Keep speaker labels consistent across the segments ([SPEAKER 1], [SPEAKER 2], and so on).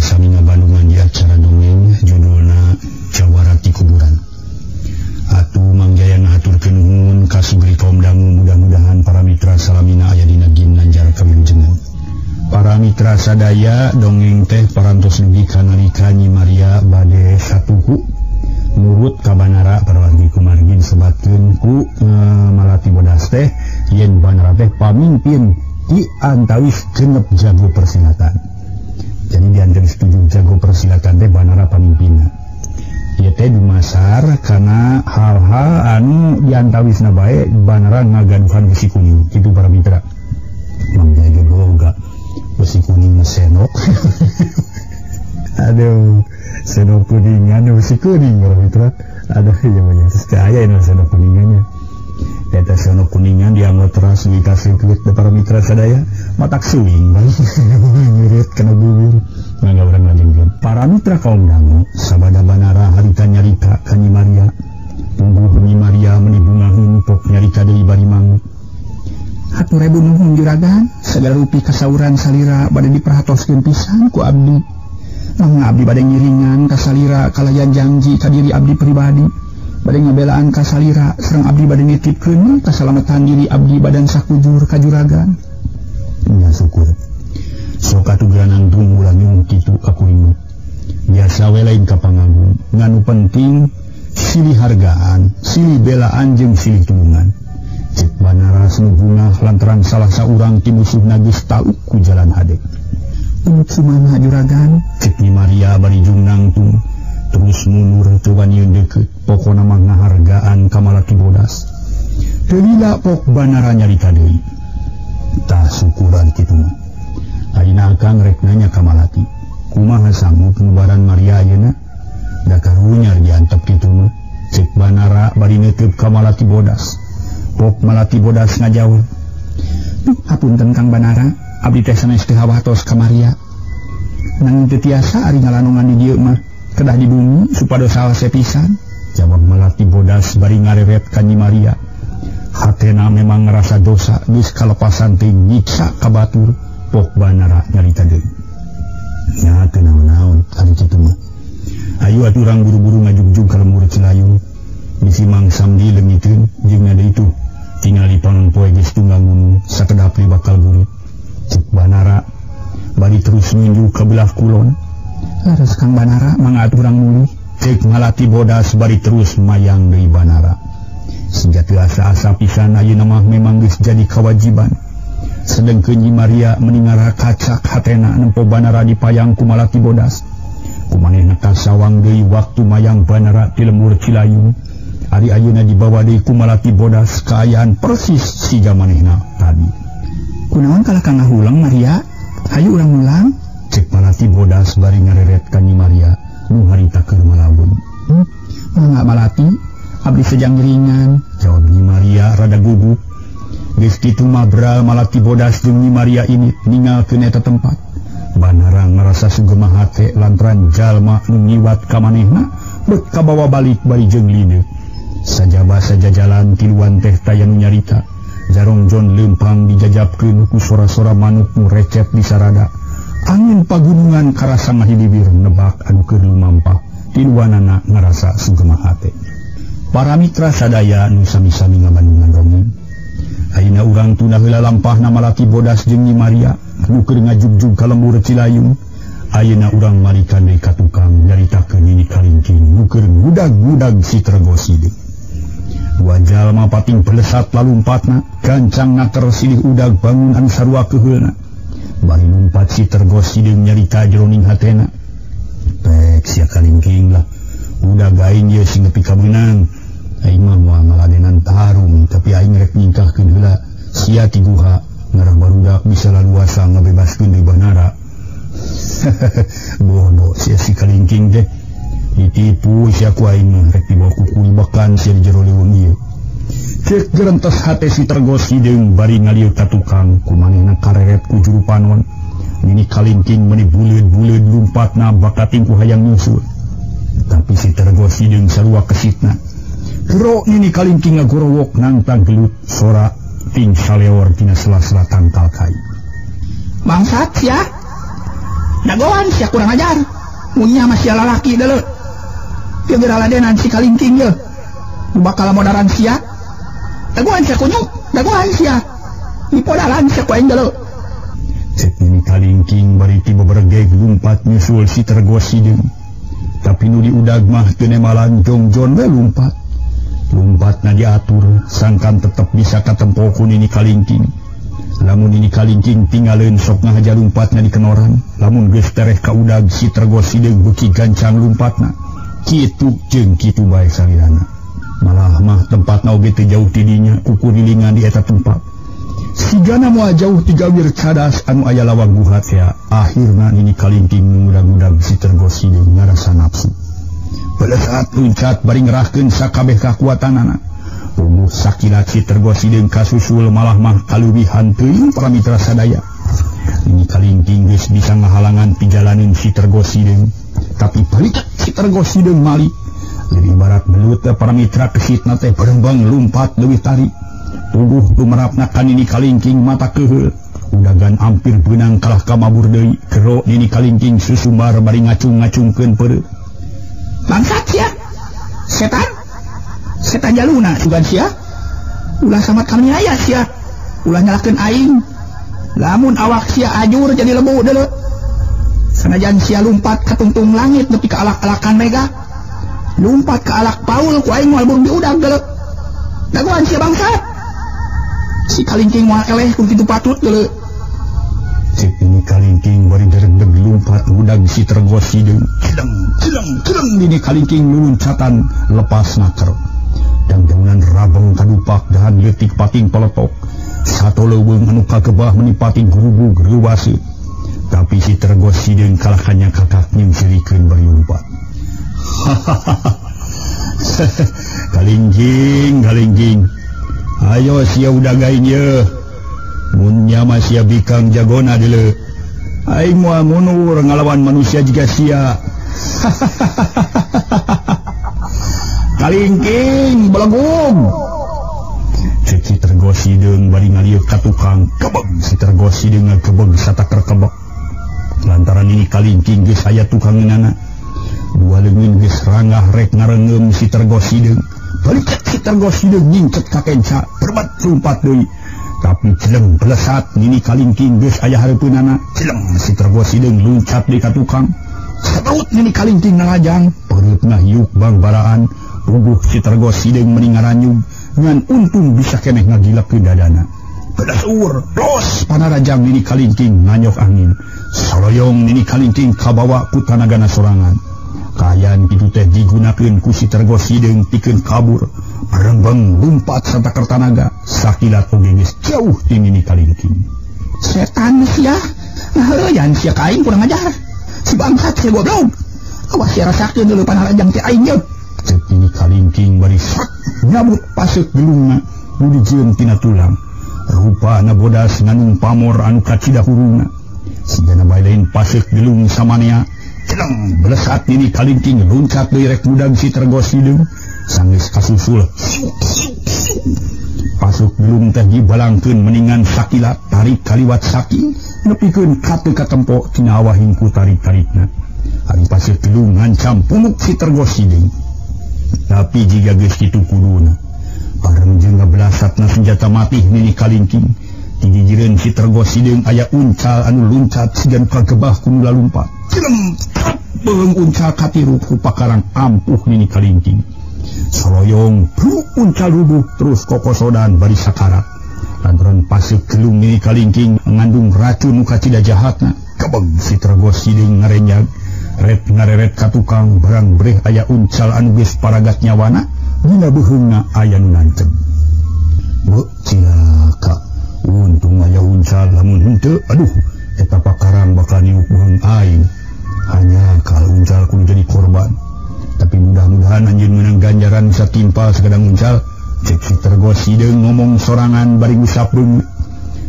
[SPEAKER 1] sami-sami ngabandungan di acara dongeng judulna Jawara ti Kuburan. Atuh Mang Jaya ngahaturkeun nuhun ka sugri kaum dangu, mudah-mudahan para mitra salamina aya dina ginanjar kawilujengan. Para mitra sadaya, dongeng teh parantos dugi ka nalika Nyi Maria bade satuhu nurut ka Banara parawargi kumargi disebatkeun ku Malati Bodas teh yen Banara teh pamimpin di antawis genep jago persilatan. Jadi di antawis 7 jago persilatan teh Banara pamimpinna. Ieu teh dumasar kana hal-hal anu di antawisna bae Banara ngagaduhan besi kuning. Kitu para mitra. Mang Jaya boga besi kuning senok. Aduh, senok kuningan, besi kuning para mitra. Aduh, iya banyak. Aya ini senok kuningannya. Eta senok kuningan dianggo teras dikasih duit para mitra sadaya, matak suing ngirit kana bubur. Mangga urang lanjutkeun. Para mitra kaum dangu, sabada Banara harita nyarita ka Nyi Maria. Tunggu Nyi Maria meuni bungaheun pok nyarita deui bari mangut.
[SPEAKER 2] Hatur ribu nuhun juragan, sagala rupi kasauran salira bade diperhatoskeun pisan ku abdi. Mangga abdi bade ngiringan ka salira kalayan janji ka diri abdi pribadi. Bade ngabelaan ka salira sareng abdi bade nitipkeun kasalamatan diri abdi badan sakujur ka juragan.
[SPEAKER 1] Nya syukur. Sok atuh geranang dung ulah nyung kitu ka kuring. Biasa we lain ka pangagung, nganu penting silih hargaan, silih belaan jeung silih tulungan. Cek Banara nu bunah lantaran salah saurang ti musuhna geus tauk ku jalan hade.
[SPEAKER 2] Umut kumaha juragan?
[SPEAKER 1] Cek Nyi Maria bari jung nangtung terus mundur teu waniun deukeut, pokona mah ngahargaan ka Malati Bodas. Teu lila pok Banara nyarita deui. Tah syukuran kitu mah. Ayeuna akang rek nanya ka Malati, kumaha sanggup ngubaran Maria ayeuna? Da karunya diantep kitu mah. Cek Banara bari neuteub ka Malati Bodas. Pok Malati Bodas ngajawab,
[SPEAKER 2] Hapunten Kang Banara, abdi teh sanes teu hawatos ka Maria. Nanging teu tiasa ari ngalanongan di dieu mah, kedah di bumi supados salese pisan.
[SPEAKER 1] Jawab Malati Bodas bari ngareret ka Nyi Maria. Hatena memang ngerasa dosa geus kalepasan teh nyiksa ka batur. Pok Banara nyarita deui. Nya teu naon-naon ari kitu mah. Ayu atuh urang buru-buru ngajugjug ka lembur Cilayung. Bisi Mang Samdi leungiteun jeung ada itu. Tingali panon poe geus tunggang gunung sakedap deui bakal burit. Cek Banara bari terus nunjuk ka belah kulon.
[SPEAKER 2] Leres Kang Banara, mangga atuh urang mulih.
[SPEAKER 1] Cek Malati Bodas bari terus mayang deui Banara. Siga teu asa-asa pisan ayeuna mah memang geus jadi kewajiban. Sedengkeun Nyi Maria meuni ngarakacak hatena nempo Banara dipayang ku Malati Bodas. Kumanehna kasawang deui waktu mayang Banara ti lembur Cilayung. Ari ayeuna dibawa deui ku Malati Bodas kaayaan persis siga manehna tadi.
[SPEAKER 2] Kunaon kalah ka ngahulang Maria? Hayu urang mulang.
[SPEAKER 1] Cek Malati Bodas bari ngareret ka Nyi Maria nu harita keur malawun.
[SPEAKER 2] Mangga Malati, abdi sejang ngiringan.
[SPEAKER 1] Jawab Nyi Maria rada gugup. Geus kitu mabral Malati Bodas jeung Nyi Maria ini ninggalkeun eta tempat. Banara ngarasa sugema hate lantaran jalma nu ngiwat ka manehna beut kabawa balik bari jeung lineuk. Sajaba sajajalan tiluan teh taya nu nyarita. Jarongjon leumpang dijajabkeun ku sora-sora manuk nu recep di sarada. Angin pagunungan karasa ngahilibir nebak anu keur lumampah. Tiluanana ngarasa sugema hate. Para mitra sadaya nu sami-sami ngabandungan dongeng. Ayeuna urang tunda heula lampahna Malati Bodas jeung Nyi Maria nu keur ngajugjug ka lembur Cilayung. Ayeuna urang malikan deui ka tukang nyaritakeun Nini Kalingking nu keur ngudag-ngudag si Tergo Sideung. Dua jalma pating pelesat lalumpatna, gancang nater silih udag bangun anu sarua keuheulna. Bari lumpat si Tergo Sideung nyarita jeroning hatena. Pek sia Kalingking lah, udag aing ieu sing nepi ka meunang. Aing mah moal ngaladenan tarung, tapi aing rek nyingkahkeun heula sia ti guha ngarah barudak bisa laluasa ngabebaskeun deui Banara. Bodoh sia si Kalingking teh. Ditipu sia ku aing mah rek dibawa ku kulibakan sia di jero leuweung ieu. Cek gerentes hate si Tergo Sideung bari ngalieu ka tukang kumanehna kareret ku juru panon. Nini Kalingking meuni buleud-buleud lumpatna bakating ku hayang nyusul. Tapi si Tergo Sideung sarua kesitna. Gero Nini Kalingking ngagorowok nangtang gelut sora ting saleor tina sela-sela tangkal kai.
[SPEAKER 2] Bangsat sia. Dagoan sia kurang ajar. Munya mah sia lalaki deuleu. Ieu geura ladenan si kalingking ye. Nu bakal modaran sia. Dagoan sia kunyuk, dagoan sia. Dipodalan sia ku aing deuleu.
[SPEAKER 1] Cek Nini Kalingking bari ti bebergeg lumpat nyusul si Tergo Sideung. Tapi nu diudag mah teu nemalan jongjon we lumpat. Lumpatna diatur sangkan tetep bisa katempo ku Nini Kalingking. Lamun Nini Kalingking tinggaleun sok ngahaja lumpatna dikenoran, lamun geus tereh ka udag si Tergo Sideung beuki gancang lumpatna. Kitu jeung kitu bae salirana. Malah mah tempatna oge teu jauh ti dinya, kukurilingan di eta tempat. Sigana moal jauh ti gawir cadas anu aya lawang guha teh. Akhirna Nini Kalingking ngudag-udag si Tergo Sideung ngarasa nafsu. Belesaat luncat bari ngerahkeun sakabeh kakuatanana. Umuh sakilat si Tergo Sideung kasusul malah mah kaluwihan teuing para mitra sadaya. Nini Kalingking geus bisa ngahalangan pijalanin si Tergo Sideung, tapi balik si Tergo Sideung mali. Leuwih barat belut para mitra kesitna teh berembang lumpat leuwih tarik. Tubuh tumerapna ka Nini Kalingking mata keuheul. Udagan ampir beunang kalah ka mabur deui. Gero Nini Kalingking susumbar bari ngacung-ngacungkeun peureuh.
[SPEAKER 2] Bangsat sia. Setan. Setan jaluna sugan sia. Ulah samat kami aya sia. Ulah nyalakeun aing. Lamun awak sia ajur jadi lebu deuleu. Sanajan sia lumpat ka tungtung langit nepi ka alak-alakan mega. Lumpat ka alak paul ku aing moal burung diudag deuleu. Dagoan sia bangsat. Si Kalingking moal eleh ku kitu patut deuleu.
[SPEAKER 1] Cek Nini Kalingking bari deredeg lumpat udag si Tergo Sideung. Cileng cileng cileng Nini Kalingking luluncatan lepas naker. Dangdangunan rabeng kadupak dahan leutik pating peletok. Sato leuweung anu kagebah meni pating gurubug reuwaseut. Tapi si Tergo Sideung kalahkannya kakak nyingserikeun bari lumpat. Kalingking, kalingking. Ayo sia udag aing ye. Mun nya mah sia bikang jagona deuleu. Aing moal mundur ngalawan manusia jiga sia. Kalingking belegung. Cek si Tergo Sideung bari ngalieu ka tukang kebeg. Si Tergo Sideung ngakebeg sataker kebek. Lantaran Nini Kalingking geus aya tukangeunana. Dua leungeun geus rangah rek ngareungeum si Tergo Sideung. Balik si Tergo Sideung nyingcet ka kenca, berbat lumpat deui. Tapi celeng belesat Nini Kalingking geus aya hareupeunana. Celeng si Tergo Sideung luncat deui ka tukang. Sabaut Nini Kalingking nalajang, pereutna hiuk bangbaraan. Rubuh si Tergo Sideung meni ngaranyug, ngan untung bisa keneh ngagilekeun dadana. Belasur, los panarajang Nini Kalingking nganyok angin. Saloyong Nini Kalingking kabawa ku tanagana sorangan. Kaayaan kitu teh digunakeun ku si Tergo Sideung pikeun kabur. Barembeng lumpat sataker tanaga, sakilat oge geus jauh ti Nini Kalingking.
[SPEAKER 2] Setan sia, ngaheureyan sia ka aing kurang ajar. Si bangsat sia goblok. Awas sia rasakeun deuleu panarajang ti aing ye.
[SPEAKER 1] Cek Nini Kalingking bari sat nyabut paseuk gelungna nu dijieun tina tulang. Rupana bodas nganung pamor anu kacida hurungna. Sigana bae lain paseuk gelung samanea. Celeng belesat Nini Kalingking luncat deui rek mudag si Tergo Sideung. Sanggeus kasusul. Pasuk gelung teh dibalangkeun meningan sakilat tarik kaliwat saking nepikeun ka teu katempo tina awahing ku tarik-tarikna. Ari pasuk gelung ngancam pumuk si Tergo Sideung. Tapi jiga geus kitu kuduna. Bareng jeung ngabelasatna senjata mati Nini Kalingking. Digigireun si Tergo Sideung aya uncal anu luncat siga nu kagebah ku nu lalumpat. Cileng beung uncal katiru ku pakarang ampuh Nini Kalingking. Saloyong bruk uncal rubuh terus kokosodan bari sakarat. Lantaran paseuk gelung Nini Kalingking ngandung racun nu kacida jahatna. Kebeg si Tergo Sideung ngarenjag. Ret ngareret ka tukang barang breh aya uncal anu geus paragat nyawana dina beuheungna aya nu nanceg. Beuh cilaka, untung aya uncal lamun henteu aduh eta pakarang bakal niuk beuheung aing. Hanya kalau uncal kudu jadi korban. Tapi mudah-mudahan anjeun meunang ganjaran bisa timpal sakadang uncal. Cek si Tergo Sideung ngomong sorangan bari ngusap beungeut.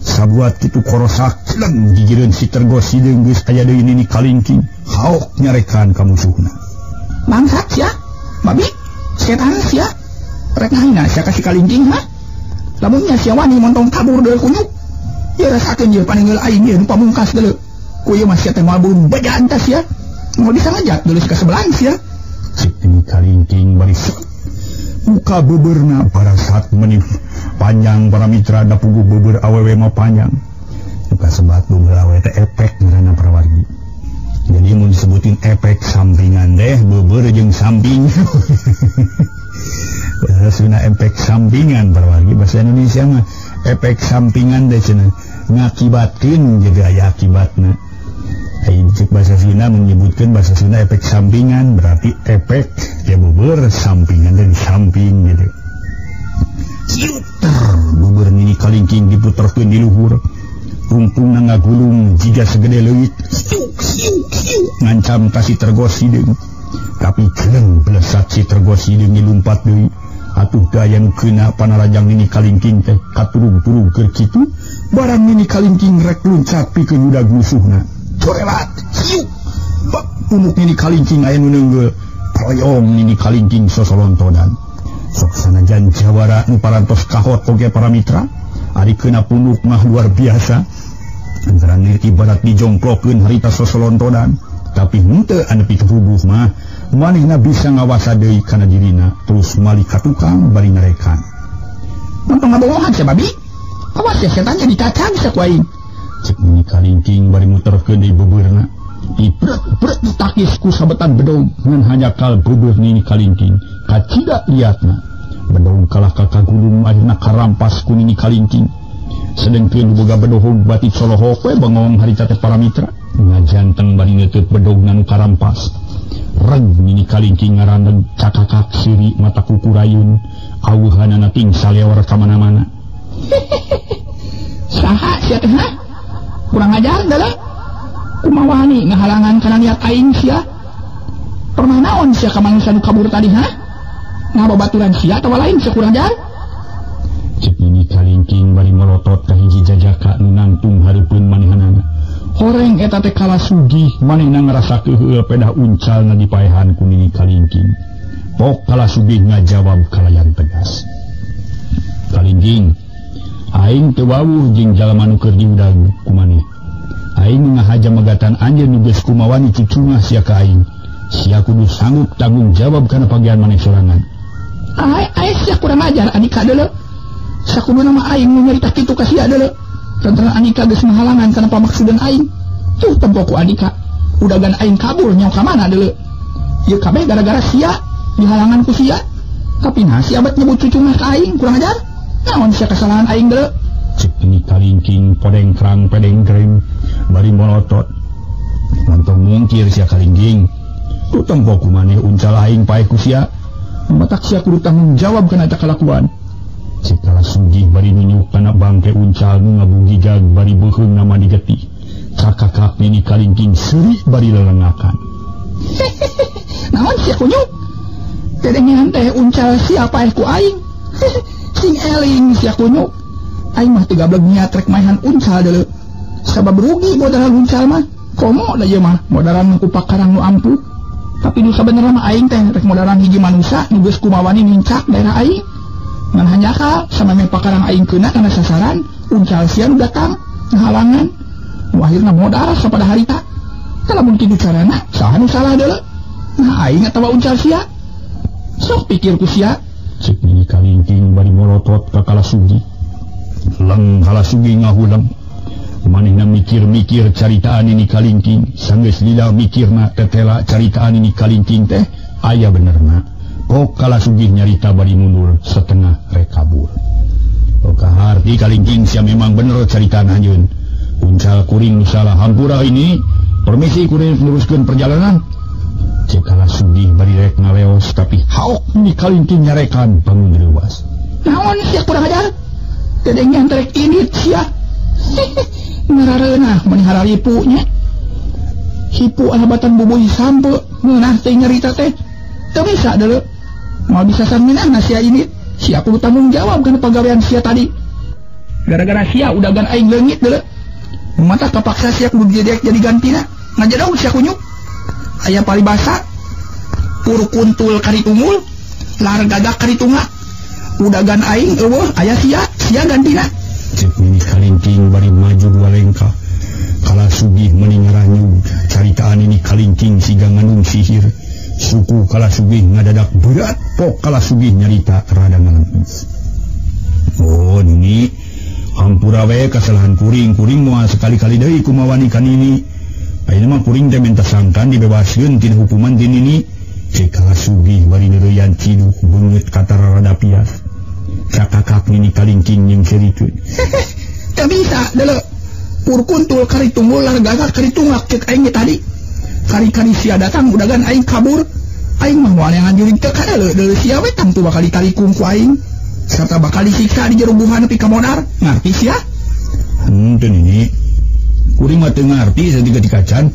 [SPEAKER 1] Sabuat kitu korosak celeng gigireun si Tergo Sideung geus aya deui Nini Kalingking. Haok nyarekan ka musuhna.
[SPEAKER 2] Bangsat sia, babi, setan sia. Rek ngahina sia ka si Kalingking ha? Lamunnya sia wani montong kabur deui kunyuk. Ieu rasakeun ieu paninggal aing ieu nu pamungkas deuleu. Ku ieu mah sia teh moal burung bejan tah sia. Moal bisa ngajak deulis ka sebelah sia.
[SPEAKER 1] Cik Nini Kalingking bari muka beberna parasat meni panjang para mitra da puguh beber awewe mah panjang. Muka sebat beber awewe teh efek ngaranna para wargi. Jadi mun disebutin efek sampingan deh beber jeung samping. Bahasa Sunda efek sampingan para wargi, bahasa Indonesia mah efek sampingan deh cenah ngakibatkeun jadi aya akibatna. Ai cek bahasa Sunda menyebutkeun bahasa Sunda efek sampingan berarti efek ya beber sampingan dari samping gitu. Ciuter beber Nini Kalingking diputerkeun di luhur. Rungkungna ngagulung jiga segede leuit. Siuk siuk siuk ngancam ka si Tergos hideung. Tapi jeleng belesat si Tergos hideung dilumpat deui. Atuh teu aya nu keuna panarajang Nini Kalingking teh katurung-turung keur kitu. Barang Nini Kalingking rek luncat pikeun udag musuhna. Corelat siuk bak punuk Nini Kalingking aya nu neunggeuh. Proyong Nini Kalingking sosolontonan. Sok sanajan jawara nu parantos kahot oge para mitra. Ari keuna punuk mah luar biasa. Antara ibarat dijongklokeun harita sosolontonan. Tapi henteu anu pikerubuh mah manehna bisa ngawasa deui kana dirina terus malik ka tukang bari narekan.
[SPEAKER 2] Montong ngabohongan sia babi. Awas ya setan jadi cacang sia ku aing.
[SPEAKER 1] Cek Nini Kalingking bari muterkeun deui bebeurna. Dibret-bret ditakis ku sabetan bedog ngan hanjakal beubeur Nini Kalingking. Kacida liatna. Bedog kalah ka kagulung akhirna karampas ku Nini Kalingking. Sedengkeun boga bedohog bati colohok we bengong harita teh para mitra. Ngajanteng bari neuteut bedogna nu karampas. Reg Nini Kalingking ngaraneg cakakak siri mata kukurayun. Aweuhanana ting saleor ka mana-mana.
[SPEAKER 2] Saha sia teh ha? Kurang ajar deuleu. Kumaha wani ngahalangan kana niat aing sia? Pernah naon sia ka manusia nu kabur tadi ha? Ngababaturan sia atawa lain sia kurang ajar?
[SPEAKER 1] Cek Nini Kalingking bari melotot ka hiji jajaka nu nangtung hareupeun manehanana. Horeng eta teh kalah sugih manehna ngarasa keuheul pedah uncalna dipaehan ku Nini Kalingking. Pok kalah sugih ngajawab kalayan tegas. Kalingking, aing teu wawuh jeung jalma nu keur diudag ku maneh. Aing ngahaja megatan anjeun nu geus kumawani cucungah sia ka aing. Sia kudu sanggup tanggung jawab kana pagian maneh sorangan.
[SPEAKER 2] Ai sia kurang ajar Andika deuleu. Sakuduna mah aing nu nyarita kitu ka sia deuleu. Lantaran Andika geus ngahalangan kana pamaksudan aing. Tuh tempo ku Andika. Udagan aing kabur nyawa ka mana deuleu. Ieu kabeh gara-gara sia dihalangan ku sia. Tapi nah sia bet nyebut cucungah ka aing kurang ajar. Naon sia kesalahan aing deuleu?
[SPEAKER 1] Cek Nini Kalingking podeng krang pedeng kreng bari molotot. Montong mungkir sia Kalingking. Tuh tempo ku maneh uncal aing paeh ku sia. Matak sia kudu tanggung jawab kana eta kalakuan. Cek kala sugih bari nunjuk kana bangke uncal nu ngabugigag bari beuheung nama digetih. Cakakak Nini Kalingking seuri bari lelengakan.
[SPEAKER 2] Naon sia kunyuk? Dedengean teh uncal sia paeh ku aing. Sing eling sia kunyuk. Aing mah teu gablek niat rek maehan uncal deuleu. Sabab rugi modalan uncal mah. Komo da ieu mah modalan ku pakarang nu ampuh. Tapi nu sabenerna mah aing teh rek modalan hiji manusa nu geus kumawani nincak daerah aing. Ngan hanjakal samemeh pakarang aing keuna kana sasaran uncal sia nu datang ngahalangan. Nu akhirna modar sapada harita. Lamun kitu carana saha nu salah deuleu? Nah aing atawa uncal sia. Sok pikir ku sia.
[SPEAKER 1] Cek Nini Kalingking bari molotot ka kala sugih. Leng kala sugih ngahuleng. Manehna mikir-mikir caritaan Nini Kalingking. Sanggeus lila mikirna tetela caritaan Nini Kalingking teh aya benerna. Pok kala sugih nyarita bari mundur setengah rek kabur. Pok kaharti Kalingking sia memang bener caritaan anjeun. Uncal kuring nu salah hampura ini. Permisi kuring neruskeun perjalanan. Cek kala sugih bari rek ngaleos tapi haok Nini Kalingking nyarekan bangun reuwas.
[SPEAKER 2] Naon sia kurang ajar? Dedengean rek indit sia. Ngarareunah meni hararipu nya. Hipu alabatan bubuy sampe ngeunah teh nyarita teh. Teu bisa deuleu. Moal bisa saminahna sia ini. Sia kudu tanggung jawab kana pagawean sia tadi. Gara-gara sia udagan aing leungit deuleu. Mata kapaksa sia kudu jadi gantina. Ngajedog sia kunyuk. Aya paribasa purkuntul karitumul lar gagak karitunga. Udagan aing eueuh aya sia, sia gantina.
[SPEAKER 1] Cek Nini Kalingking bari maju dua lengkah. Kala Sugih meni ngaranyug caritaan ini kalingking siga ngandung sihir. Suku Kala Sugih ngadadak berat pok Kala Sugih nyarita rada ngalengis. Oh nini hampura we kasalahan kuring, kuring moal sekali-kali deui kumawani ka nini. Ayeuna mah kuring teh minta sangkan dibebaskeun tina hukuman ti nini. Cek Kala Sugih bari neureuyan ciduh beungeut katara rada pias. Cakakak nini kalingking jeung seurikeun.
[SPEAKER 2] Teu bisa deuleu. Purkuntul kari tunggul largagak kari tunggak cek aing tadi. Kari-kari sia datang udagan aing kabur. Aing mah moal neangan jurig teu kadeuleu deuleu sia we tangtu bakal ditalikung ku aing. Sarta bakal disiksa di jero guha nepi ka modar. Ngarti sia?
[SPEAKER 1] Henteu nini. Kuring mah teu ngarti saeutik kacan.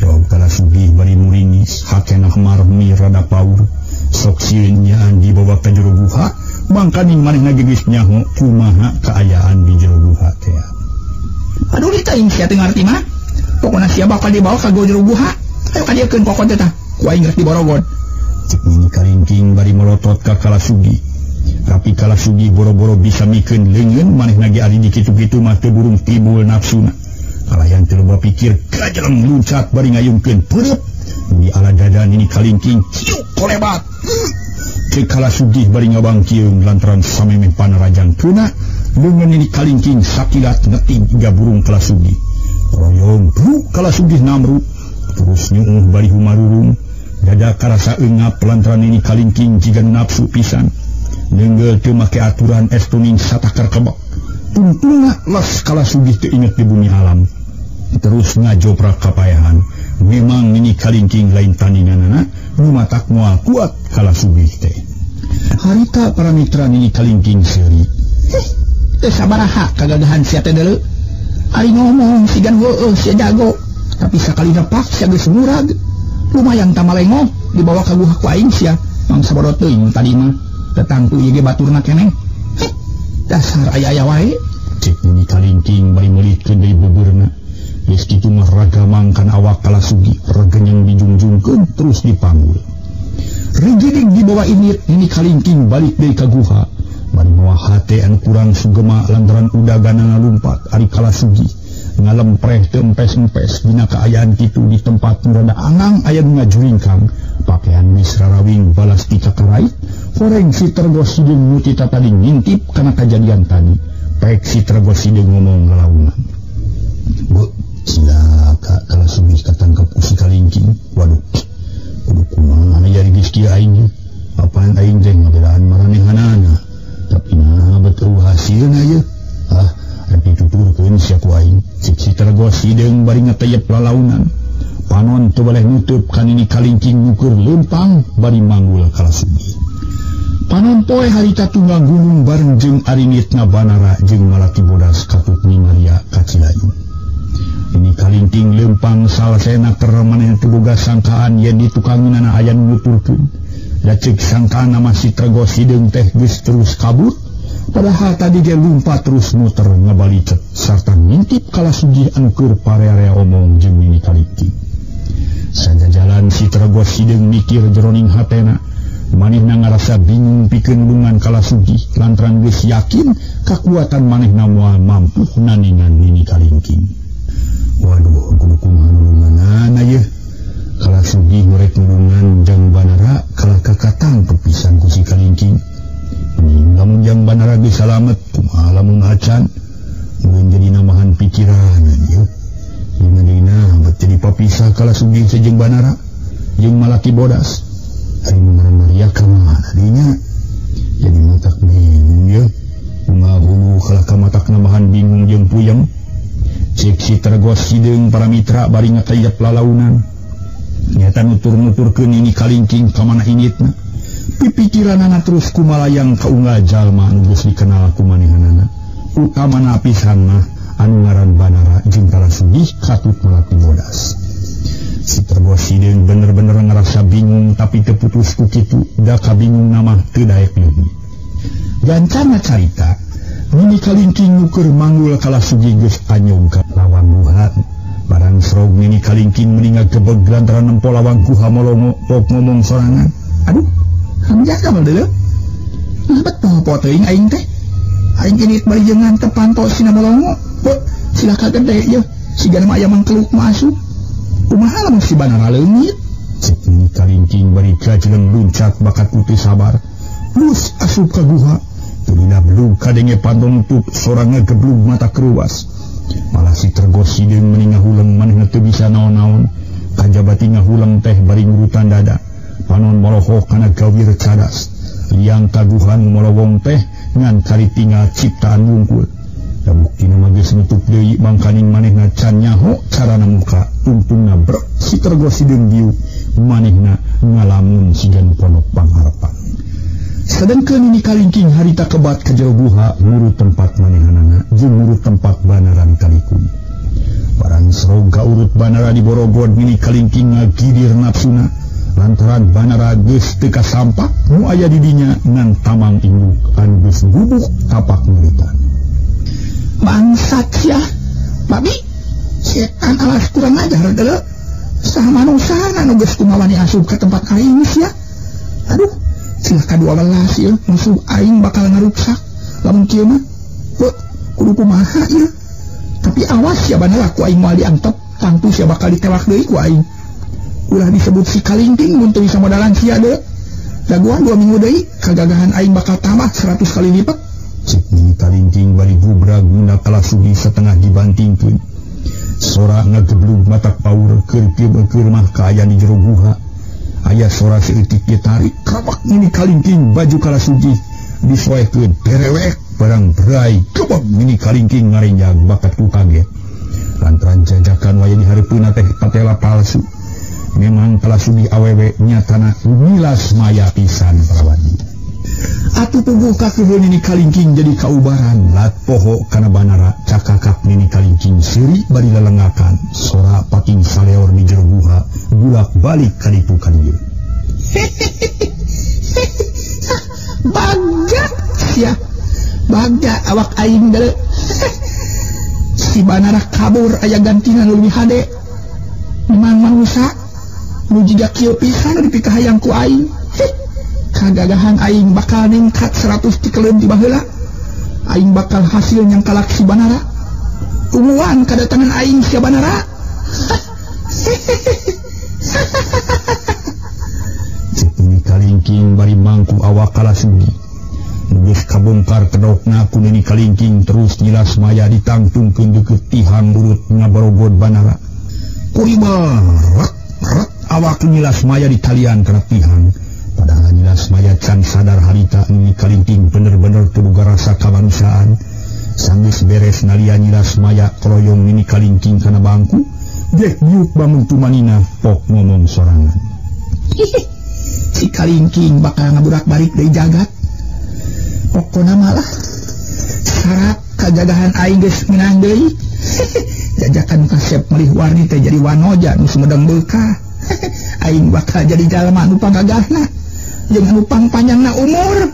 [SPEAKER 1] Rob Kala Sugih bari muringis, hakenah marmi rada paur. Sok sieun nyaan dibawa ka jero guha, mangkaning manehna geus nyaho kumaha kaayaan di jero guha teh.
[SPEAKER 2] Aduh teh aing sia teu ngarti mah. Pokona sia bakal dibawa ka jero guha. Ayo kadieukeun kokon teh tah. Ku aing rek diborogod.
[SPEAKER 1] Cek nini kalingking bari molotot ka Kala Sugih. Tapi Kala Sugih boro-boro bisa mikeun leungeun manehna ge ari dikitu-kitu mah teu burung timbul nafsuna. Kalayan teu loba pikir gajeleng luncat bari ngayungkeun peureut di ala dada nini kalingking ciuk kolebat. Cek Kala Sugih bari ngabangkieung lantaran samemeh panarajang keuna leungeun nini kalingking sakilat ngetig iga burung Kala Sugih. Royong bruk Kala Sugih namru terus nyuuh bari humarurung. Dada karasa eungap lantaran nini kalingking jiga nafsu pisan. Nenggel teu make aturan estuning satakar kebek. Tungtungna les Kala Sugih teu inget di bumi alam. Terus ngajoprak kapayahan. Memang nini kalingking lain tandinganana, nu matak moal kuat Kala Sugih teh. Harita para mitra nini kalingking seuri.
[SPEAKER 2] Heh, teu sabaraha kagagahan sia teh deuleu. Ari ngomong sigan heueuh sia jago, tapi sakalina pak sia geus murag. Lumayan tamalengoh dibawa ka guha ku aing sia. Mangsa bodoh teuing tadi mah. Tetangtu ieu ge baturna keneh. Heh, dasar aya-aya wae.
[SPEAKER 1] Cek nini kalingking bari meulikeun deui beubeurna. Geus kitu mah ragamang kana awak Kala Sugih, regenyeng dijungjungkeun terus dipanggul. Rigidig dibawa init, nini kalingking balik deui ka guha. Bari mawa hate anu kurang sugema lantaran udaganana lumpat ari Kala Sugih ngalempreh teu empes-empes dina kaayaan kitu di tempat nu rada angang aya nu ngajuringkang. Pakaian geus rarawing balas ti kakarait. Horeng si Tergos Hideung nu ti tatadi ngintip kana kajadian tadi. Pek si Tergos Hideung ngomong ngalaunan. Bu, cilaka Kala Sugih katangkep ku si kalingking. Waduh, kudu kumaha jadi geus kieu aing. Apaan aing teh ngabelaan maranehanana. Tapi nah betul hasilna ye. Ah, rek dituturkeun sia ku aing. Cik si Tergos Hideung bari ngateyep lalaunan. Panon teu baleh nutup ka nini kalingking nu keur leumpang bari manggul Kala Sugih. Panon poe harita tunggang gunung bareng jeung aringitna Banara jeung Malati Bodas katut Nyi Maria ka Cilayung. Ini kalingking leumpang salsena keur manehna teu boga sangkaan yen ditukangeunana aya nu nuturkeun. Da ceuk sangkaana mah si Tergos Hideung teh geus terus kabur, padahal tadi ge lumpat terus muter ngabalicet sarta ngintip Kala Sugih anu keur parea-rea omong jeung nini kalingking. Sajajalan si Tergos Hideung mikir jeroning hatena. Manehna ngarasa bingung pikeun nulungan Kala Sugih lantaran geus yakin kakuatan manehna moal mampu naningan nini kalingking. Waduh, kudu kumaha nulunganana yeuh. Kala Sugih rek nulungan jang Banara kalah kakatangkep pisan ku si kalingking. Mending lamun jang Banara geus salamet kumaha lamun acan. Mun jadi namahan pikiran yeuh. Dina-dina bet jadi papisah Kala Sugih jeung Banara jeung Malati Bodas. Ari ngaran Maria ka mana dinya? Jadi matak bingung yeuh. Unggal hulu kalah ka matak namahan bingung jeung puyeng. Cek si Tergos Hideung para mitra bari ngatayap lalaunan. Nyata nutur-nuturkeun ini kalingking ka mana initna. Pipikiranana terus kumalayang ka unggal jalma anu geus dikenal ku manehanana. Utamana pisan mah anu ngaran Banara jeung Kala Sugih katut Malati Bodas. Si Tergos Hideung bener-bener ngerasa bingung tapi teu putus ku kitu, da kabingung mah teu daek leuwih. Gancana carita, nini kalingking nu keur manggul Kala Sugih geus anyong ka lawang guha. Barang serog nini kalingking meni ngagebeg lantaran nempo lawang guha molongo pok ngomong sorangan.
[SPEAKER 2] Aduh, hamjah ka mah deuleu. Nah bet poho teuing aing teh. Aing init bari jeung ngantepan to sina molongo. Beuh, silaka gede yeuh. Siga mah aya mangkeluk nu asup. Kumaha lamun si Banara leungit?
[SPEAKER 1] Cek Nini Kalingking bari kajeleng luncat bakat putih sabar. Plus asup ka guha. Tulina belum kadenge panton nutup sora ngageblug mata keruas. Malah si Tergos hideung meni ngahuleng manehna teu bisa naon-naon. Kajabati ngahuleng teh bari ngurutan dada. Panon morohok kana gawir cadas. Liang kaguhan morowong teh ngan kari tinggal ciptaan wungkul. Da buktina mah geus nutup deui mangkaning manehna can nyaho carana muka tungtungna brek si Tergos hideung diuk manehna ngalamun siga nu pondok pangharepan. Sadengkeun Nini Kalingking harita kebat ka jero guha ngurut tempat manehanana jeung ngurut tempat Banara dikalikung. Barang serog ka urut Banara diborogod Nini Kalingking ngagidir nafsuna lantaran Banara geus teu kasampak nu aya di dinya ngan tamang induk anu geus gubuk tapak nguritan.
[SPEAKER 2] Bangsat sia, babi, setan alas kurang ajar deuleu. Saha manusana nu geus kumawani asup ka tempat aing sia. Aduh, cilaka 12 ieu musuh aing bakal ngaruksak lamun kieu mah. Heuh, kudu kumaha ieu? Tapi awas sia Banara ku aing moal diantep, tangtu sia bakal ditewak deui ku aing. Ulah disebut si Kalingking mun teu bisa modalan sia deui. Daguan 2 minggu deui kagagahan aing bakal tambah 100 kali lipat.
[SPEAKER 1] Cek Nini Kalingking bari gubrag guna kalasugi setengah dibantingkeun. Sora ngageblug matak paur keur kieu mah kaayaan di jero guha. Aya sora seutik ditarik kabak Nini Kalingking baju kalasugi disoekeun berewek barang berai kebab Nini Kalingking ngarenjang bakat ku kaget. Lantaran jajakan waya di hareupeunna teh patela palsu. Memang kalasugi awewe nyatana nyilas maya pisan parawadi. Atuh puguh kakeuheun Nini Kalingking jadi kaubaran lat poho kana Banara cakakak Nini Kalingking seuri bari lelengakan sora pating saleor di jero guha bulak balik ka ditu ka dieu.
[SPEAKER 2] Bagja sia, bagja awak aing deuleu. Si Banara kabur aya gantina nu leuwih hade. Memang manusa nu jiga kieu pisan nu dipikahayang ku aing. Kagagahan aing bakal ningkat 100 tikeleun ti baheula. Aing bakal hasil nyangkalak si Banara. Tungguan kadatangan aing si Banara.
[SPEAKER 1] Cek Nini Kalingking bari mangku awak kalasugi. Geus kabongkar kedokna ku Nini Kalingking terus nyilas maya ditangtungkeun deukeut tihang urut ngaborogod Banara. Kuribel ret ret awak nyilas maya ditalian kana tihang. Padahal nyilas maya can sadar harita Nini Kalingking bener-bener teu boga rasa kamanusiaan. Sanggeus beres nalia nyilas maya koroyong Nini Kalingking kana bangku, dek diuk bangun tumanina pok ngomong sorangan.
[SPEAKER 2] Si Kalingking bakal ngaburak-balik deui jagat. Pokona malah syarat kagagahan aing geus meunang deui. Jajakan kasep melih warni teh jadi wanoja nu sumedang beukah. Aing bakal jadi jalma nu panggagahna jeung anu pangpanjangna umur.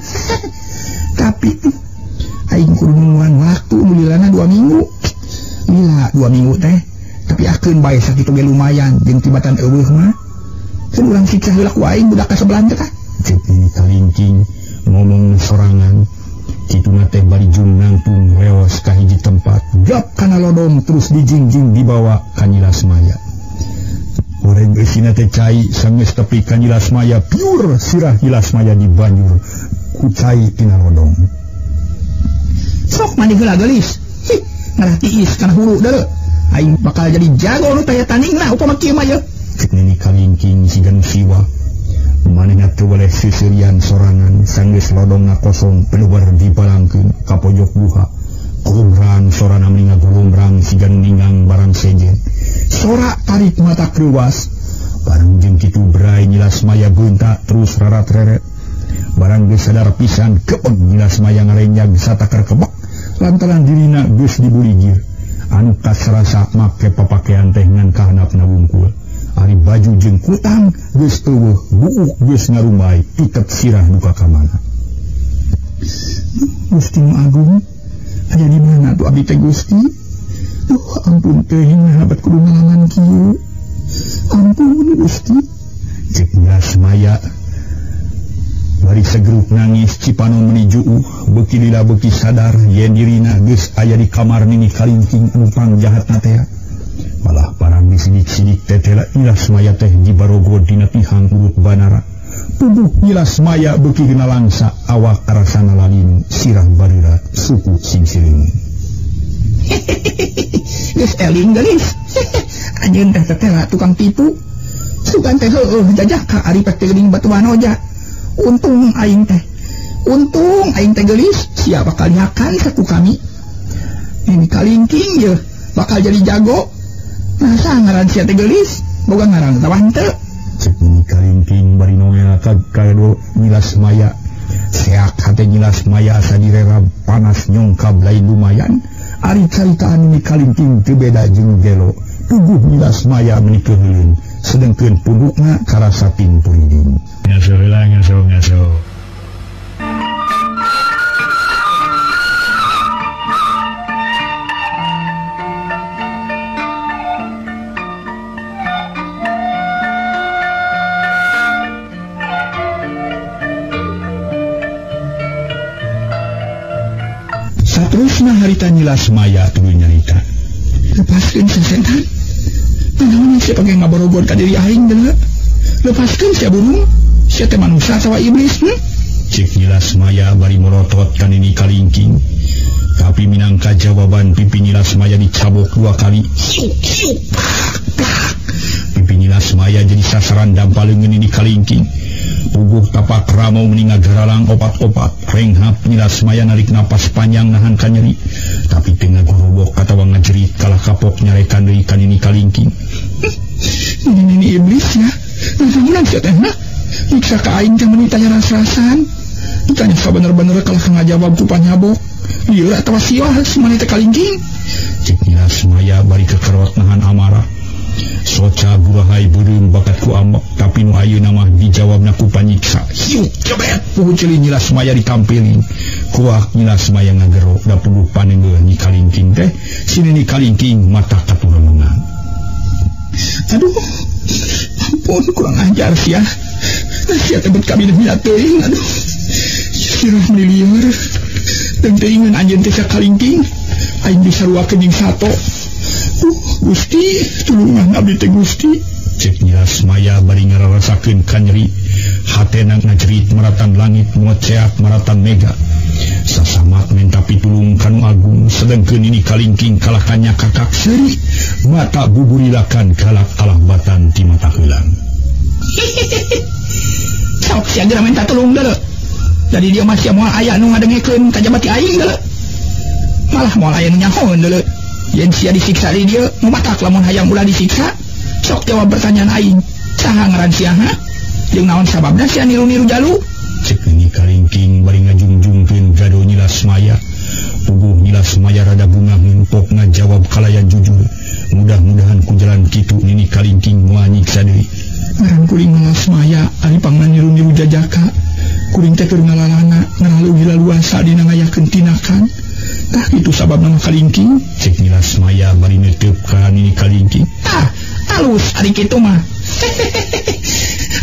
[SPEAKER 2] Tapi aing kudu nungguan waktu nu lilana 2 minggu. Lila 2 minggu teh, tapi akeun bae sakitu ge lumayan jeung tibatan eueuh mah. Keun urang siksa heula ku aing budak ka sebelah teh tah.
[SPEAKER 1] Cek Nini Kalingking ngomong sorangan. Kituna teh bari jung nangtung reos ka hiji tempat. Gap kana lodong terus dijingjing dibawa ka Nyilas Maya. Goreng eusina teh cai sanggeus tepi ka Nyilas Maya piur sirah Nyilas Maya dibanjur ku cai tina lodong.
[SPEAKER 2] Sok mandi heula geulis. Hih, ngarah tiis kana hulu deuleu. Aing bakal jadi jago nu taya tandingna upama kieu mah yeuh.
[SPEAKER 1] Cek Nini Kalingking siga nu siwa. Manehna teu weleh seuseurian sorangan sanggeus lodongna kosong pelubar dibalangkeun ka pojok guha. Gulumrang sorana meni ngagulumrang siga nu ninggang barang sejen. Sora tarik mata kreuwas. Barang jeung kitu brai Nyilas Maya beunta terus rarat reret. Barang geus sadar pisan kebeg Nyilas Maya ngarenjag satakar kebek lantaran dirina geus dibuligir. Anu kasrasa make papakean teh ngan kahandapna wungkul. Ari baju jeung kutang geus eueuh buuk geus ngarumbai iket sirah duka ka mana.
[SPEAKER 2] Gusti nu agung, aya di mana tuh abdi teh Gusti? Duh, ampun teuing habat kudu ngalaman kieu. Ampun Gusti.
[SPEAKER 1] Cek Nyilas Maya bari segeruk nangis cipanon meni juuh beuki lila beuki sadar yen dirina geus aya di kamar Nini Kalingking anu pangjahatna teh. Disidik-sidik tetela Nyilas Maya teh dibarogo dina tihang urut banara. Tubuh Nyilas Maya beuki langsa, awak rasana lalin, sirah bareura suku singsireung.
[SPEAKER 2] Geus eling geulis. Anjeun teh tetela tukang tipu. Sugan teh heueuh jajah ka ari pek teh geuning batu wanoja. Untung aing teh. Untung aing teh geulis, sia bakal dihakan saku kami. Ini kalingking ye bakal jadi jago. Nah, ngaran sia teh geulis, boga ngaran tawah henteu.
[SPEAKER 1] Cek Nini Kalingking bari nongel ka kado Nyilas Maya. Seak hate Nyilas Maya asa direrab panas nyongkab lain lumayan. Ari caritaan Nini Kalingking teu beda jeung gelo. Puguh Nyilas Maya meuni keuheuleun, sedengkeun pundukna karasa pinturiding.
[SPEAKER 3] Ngaso heula ngaso ngaso.
[SPEAKER 1] Saterusna harita Nyilas Maya tuluy nyarita.
[SPEAKER 2] Lepaskeun sia setan. Naon sia pake ngaborogor ka diri aing deuleu. Lepaskeun sia burung. Sia teh manusia atawa iblis?
[SPEAKER 1] Cek Nyilas Maya bari morotot ka Nini Kalingking. Tapi minangka jawaban pipi Nyilas Maya dicabok dua kali. Siuk siuk plak plak. Pipi Nyilas Maya jadi sasaran dampal leungeun Nini Kalingking. Puguh tapak ramau meni ngagaralang opat-opat. Renghap Nyilas Maya narik napas panjang nahan kanyeri. Tapi teu ngagorobok atawa ngajerit kalah kapok nyarekan deui ka Nini Kalingking.
[SPEAKER 2] Nini iblis ya. Naon sia teh nah? Nyiksa ka aing teh meuni tanya ras-rasan. Ditanya sabener-bener kalah ngajawab ku panyabok. Lieur atawa siah si maneh teh kalingking.
[SPEAKER 1] Cek Nyilas Maya bari kekerot nahan amarah. Soca burahai beureum bakat ku ambek, tapi nu ayeuna mah dijawabna ku panyiksa. Hiuk jebet puguh ceuli Nyilas Maya ditampiling. Kuak Nyilas Maya ngagero da puguh panenggeuh Nyi Kalingking teh si Nini Kalingking mata katuremengan.
[SPEAKER 2] Aduh, ampun kurang ajar sia. Sia teh bet kabina teuing aduh. Sirah meuni lieur. Teuing anjeun teh sakalingking. Aing disaruakeun jeung sato. Gusti, tulungan abdi teh Gusti.
[SPEAKER 1] Cek Nyilas Maya bari ngararasakeun kanyeri. Hatena ngajerit maratan langit moceak maratan mega. Sasamat menta pitulung kanu agung, sedengkeun Nini Kalingking kalah kanya kakak seuri. Mata buburilakan galak alah batan ti mata heulang.
[SPEAKER 2] Sok sia geura menta tulung deuleu. Jadi dia masih moal aya nu ngadengekeun kajaba ti aing deuleu. Malah moal aya nu nyahoeun deuleu. Yen sia disiksa di dia, nu matak lamun hayang ulah disiksa. Sok jawab pertanyaan aing. Saha ngaran sia ha? Jeung naon sababna sia niru-niru jalu?
[SPEAKER 1] Cek Nini Kalingking bari ngajungjungkeun gado Nyilas Maya. Puguh Nyilas Maya rada bungah nempok ngajawab kalayan jujur. Mudah-mudahan ku jalan kitu Nini Kalingking moal nyiksa deui.
[SPEAKER 2] Ngaran kuring Nyilas Maya ari pangna niru-niru jajaka. Kuring teh keur ngalalana ngaraleuwih laluasa dina ngayakeun tinakan. Tah kitu sababna mah Kalingking.
[SPEAKER 1] Cek Nyilas Maya bari neuteub ka Nini Kalingking.
[SPEAKER 2] Tah, alus ari kitu mah.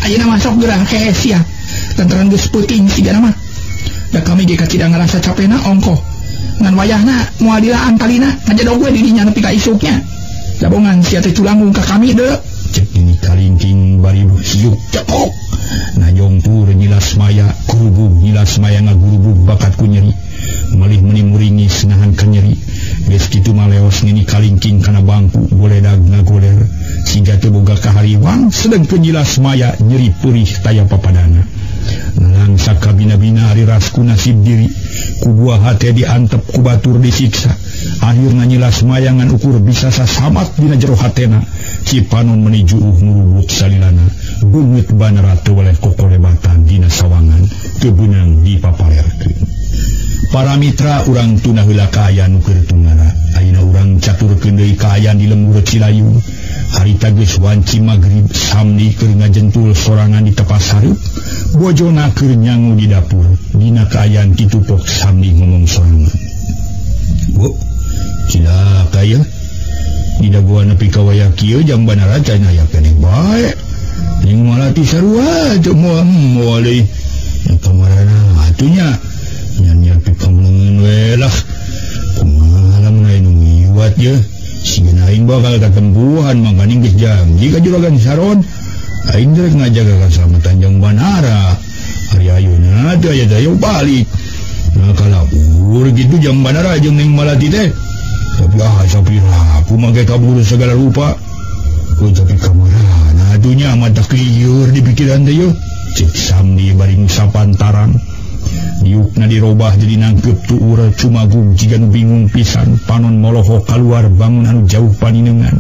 [SPEAKER 2] Ayeuna mah sok geura hees sia. Lantaran geus peuting sigana mah. Da kami ge kacida ngarasa capena ongkoh. Ngan wayahna moal dilaan talina ngajedog we di dinya nepi ka isuknya. Jabongan sia teh culangung ka kami deuleu.
[SPEAKER 1] Cek Nini Kalingking bari hiuk cepok. Najong tur Nyilas Maya kurubug Nyilas Maya ngagurubug bakat ku nyeri. Malih meni muringis nahan kanyeri. Geus kitu mah leos Nini Kalingking kana bangku goledag ngagoler. Siga teu boga kahariwang sedengkeun Nyilas Maya nyeri perih taya papadana. Nalangsa kabina-bina ari rasku nasib diri. Ku buah hate diantep ku batur disiksa. Akhirna Nyilas Maya ngan ukur bisa sasamat dina jero hatena. Cipanon meni juuh ngurubut salilana. Beungeut banara teu weleh kokolebatan dina sawangan teu beunang dipapalerkeun. Para mitra urang tuna heula kaayaan nu keur tungara. Ayeuna urang caturkeun deui kaayaan di lembur Cilayung. Harita geus wanci magrib, Samdi keur ngajentul sorangan di tepas hareup. Bojona keur nyangu di dapur. Dina kaayaan kitu pok Samdi ngomong sorangan. Bu, cilaka ya. Di dagoan nepi ka wayah kieu jam banara can aya keneh bae. Ning moal ti sarua teu moal moal deui. Nya kamarana atuh nya. Nya nyiapkeun pangleungeun we lah. Kumaha lamun aya nu ngiwat ye. Sieun aing bakal katempuhan mangkaning geus janji ka Juragan Saron. Aing rek ngajaga kasalamatan jang Banara. Ari ayeuna teu aya daya balik. Nah kalabur gitu jang Banara jeung Neng Malati teh. Tapi sapira aku mah ge kabur segala rupa. Oh, tapi kamarana atunya mata lieur di pikiran teh yeuh. Cek Samdi bari sapantaran. Diukna dirobah jadi nangkep tuur cumagung jiga nu bingung pisan panon molohok kaluar bangun anu jauh paninengan.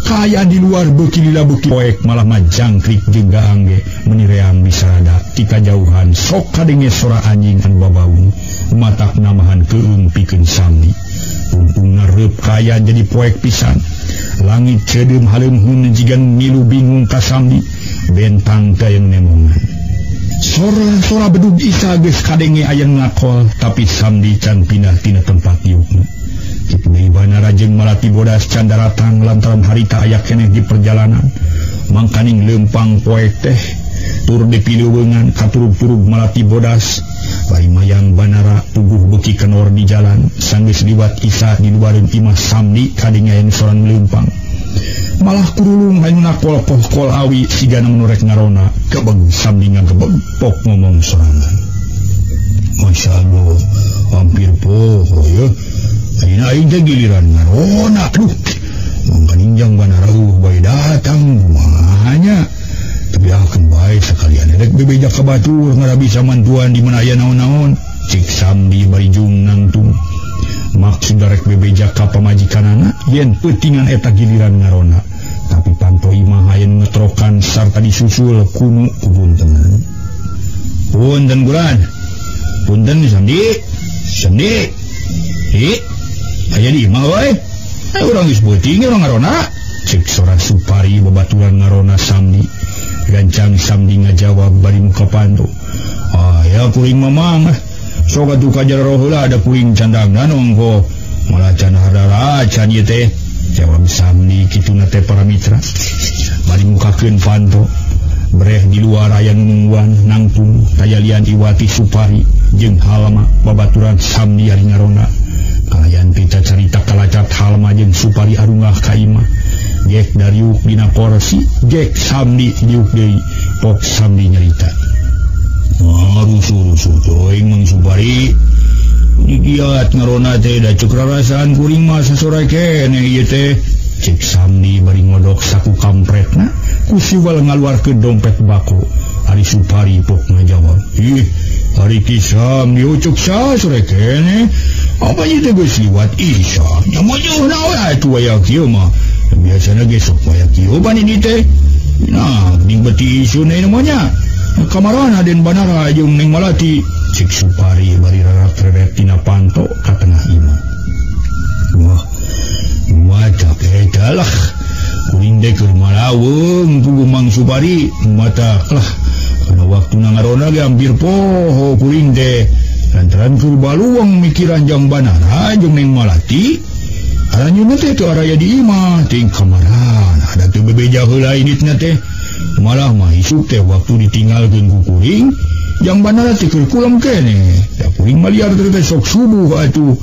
[SPEAKER 1] Kaayaan di luar beuki lila beuki poek malah majangkrik jeung gaang ge menireang bisarada ti kajauhan sok kadenge sora anjing anu babaung matak namahan keung pikeun Samdi. Untungna reup kaayaan jadi poek pisan. Langit ceudeum haleumheun jiga milu bingung ka Samdi bentang teh aya nemongan. Sora-sora bedug isa geus kadenge aya ngakol tapi Samdi can pindah tina tempat diukna. Kitu deui Banara jeung Malati bodas can daratang lantaran harita aya keneh di perjalanan. Mangkaning leumpang poek teh tur dipileuweungan katurug-turug Malati bodas. Bari mayang Banara puguh beuki kenor di jalan sanggeus liwat isa di luareun imah Samdi kadenge aya soran leumpang. Malah kurulung hayu nakol kol awi sigana nu rek ngarona kebeg Samdi ngagebeg pok ngomong sorangan. Masya Allah hampir poho yeuh. Ayeuna aing teh giliran ngarona. Aduh mangkaning jang Banara bae datang kumaha nya. Tapi akeun bae sakalian rek bebeja ka batur ngara bisa mantuan di mana aya naon-naon. Cik Samdi bari jung nangtung. Maksud rek bebeja ka pamajikanana yen peutingan eta giliran ngarona. Tapi panto imah aya ngetrokan sarta disusul kunu kubuntenan. Punten gulan. Punten Samdi. Samdi. Hi. Aya di imah we. Urang geus beuting urang ngarona. Cek sora Supari babaturan ngarona Samdi. Gancang Samdi ngajawab bari muka panto. Aya kuring mamang. Sok atuh ka jero heula ada kuring candangna ongko. Malah can hadara can ieu teh. Jawab Samdi kituna teh para mitra. Bari mukakeun panto. Breh di luar aya nu nungguan nangtung tayalian Iwati Supari jeung Halma babaturan Samdi ari ngarona. Kalayan pita carita kalacat Halma jeung Supari arungah ka imah. Gek dariuk dina korsi, gek Samdi diuk deui. Pok Samdi nyarita. Wah, rusuh-rusuh teuing Mang Supari. Digiat ngarona teh da ceuk rarasaan kuring mah sasore keneh ieu teh. Cek Samdi bari ngodok saku kampretna, ku siwal ngaluarkeun dompet bako. Ari Supari pok ngajawab, "Ih, ari ki Samdi ucuk sasore keneh. Apa ieu teh geus liwat isya? Nya mojohna we atuh waya kieu mah. Biasana ge sok waya kieu pan ini teh. Nah, geuning beti isun namanya. Kamarana Den Banara jeung Neng Malati." Cek Supari bari rarat-reret tina panto ka tengah imah. Wah, mata eta lah. Kuring teh keur malaweng puguh Mang Supari, mata lah. Kana waktuna ngarona ge hampir poho kuring teh. Lantaran keur baluang mikiran jang Banara jeung Neng Malati. Aranjeunna teh teu araya di imah, ting kamarana ada teu bebeja heula inditna teh. Malah mah isuk teh waktu ditinggalkeun ku kuring, jang Banara teh keur kulem keneh. Da kuring maliar teh sok subuh atuh.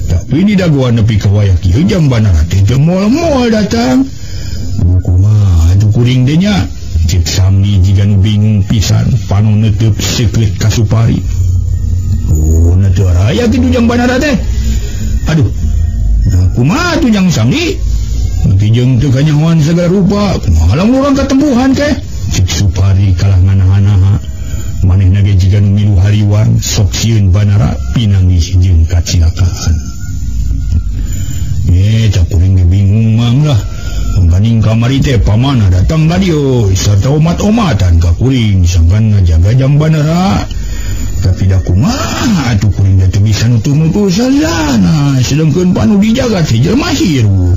[SPEAKER 1] Tapi di dagoan nepi ka wayah kieu jang Banara teh teu moal-moal datang. Kumaha atuh kuring teh nya? Cek Samdi jiga nu bingung pisan, panon neuteub seukeut ka Supari. Oh, na teu araya kitu jang Banara teh. Aduh. Nah, kumaha atuh jang Samdi? Nanti jeung teu kanyahoan segala rupa, kumaha lamun urang katempuhan keh? Cek Supari kalah nganaha-naha. Manehna ge jiga nu milu hariwang sok sieun Banara pinanggih jeung kacilakaan. Cak kuring ge bingung mang lah. Mangkaning kamari teh pamana datang ka dieu sarta omat-omatan ka kuring sangkan ngajaga jang Banara. Tapi da kumaha atuh kuring teh teu bisa nutur-nutur salilana sedengkeun panu dijaga teh jelema hirup.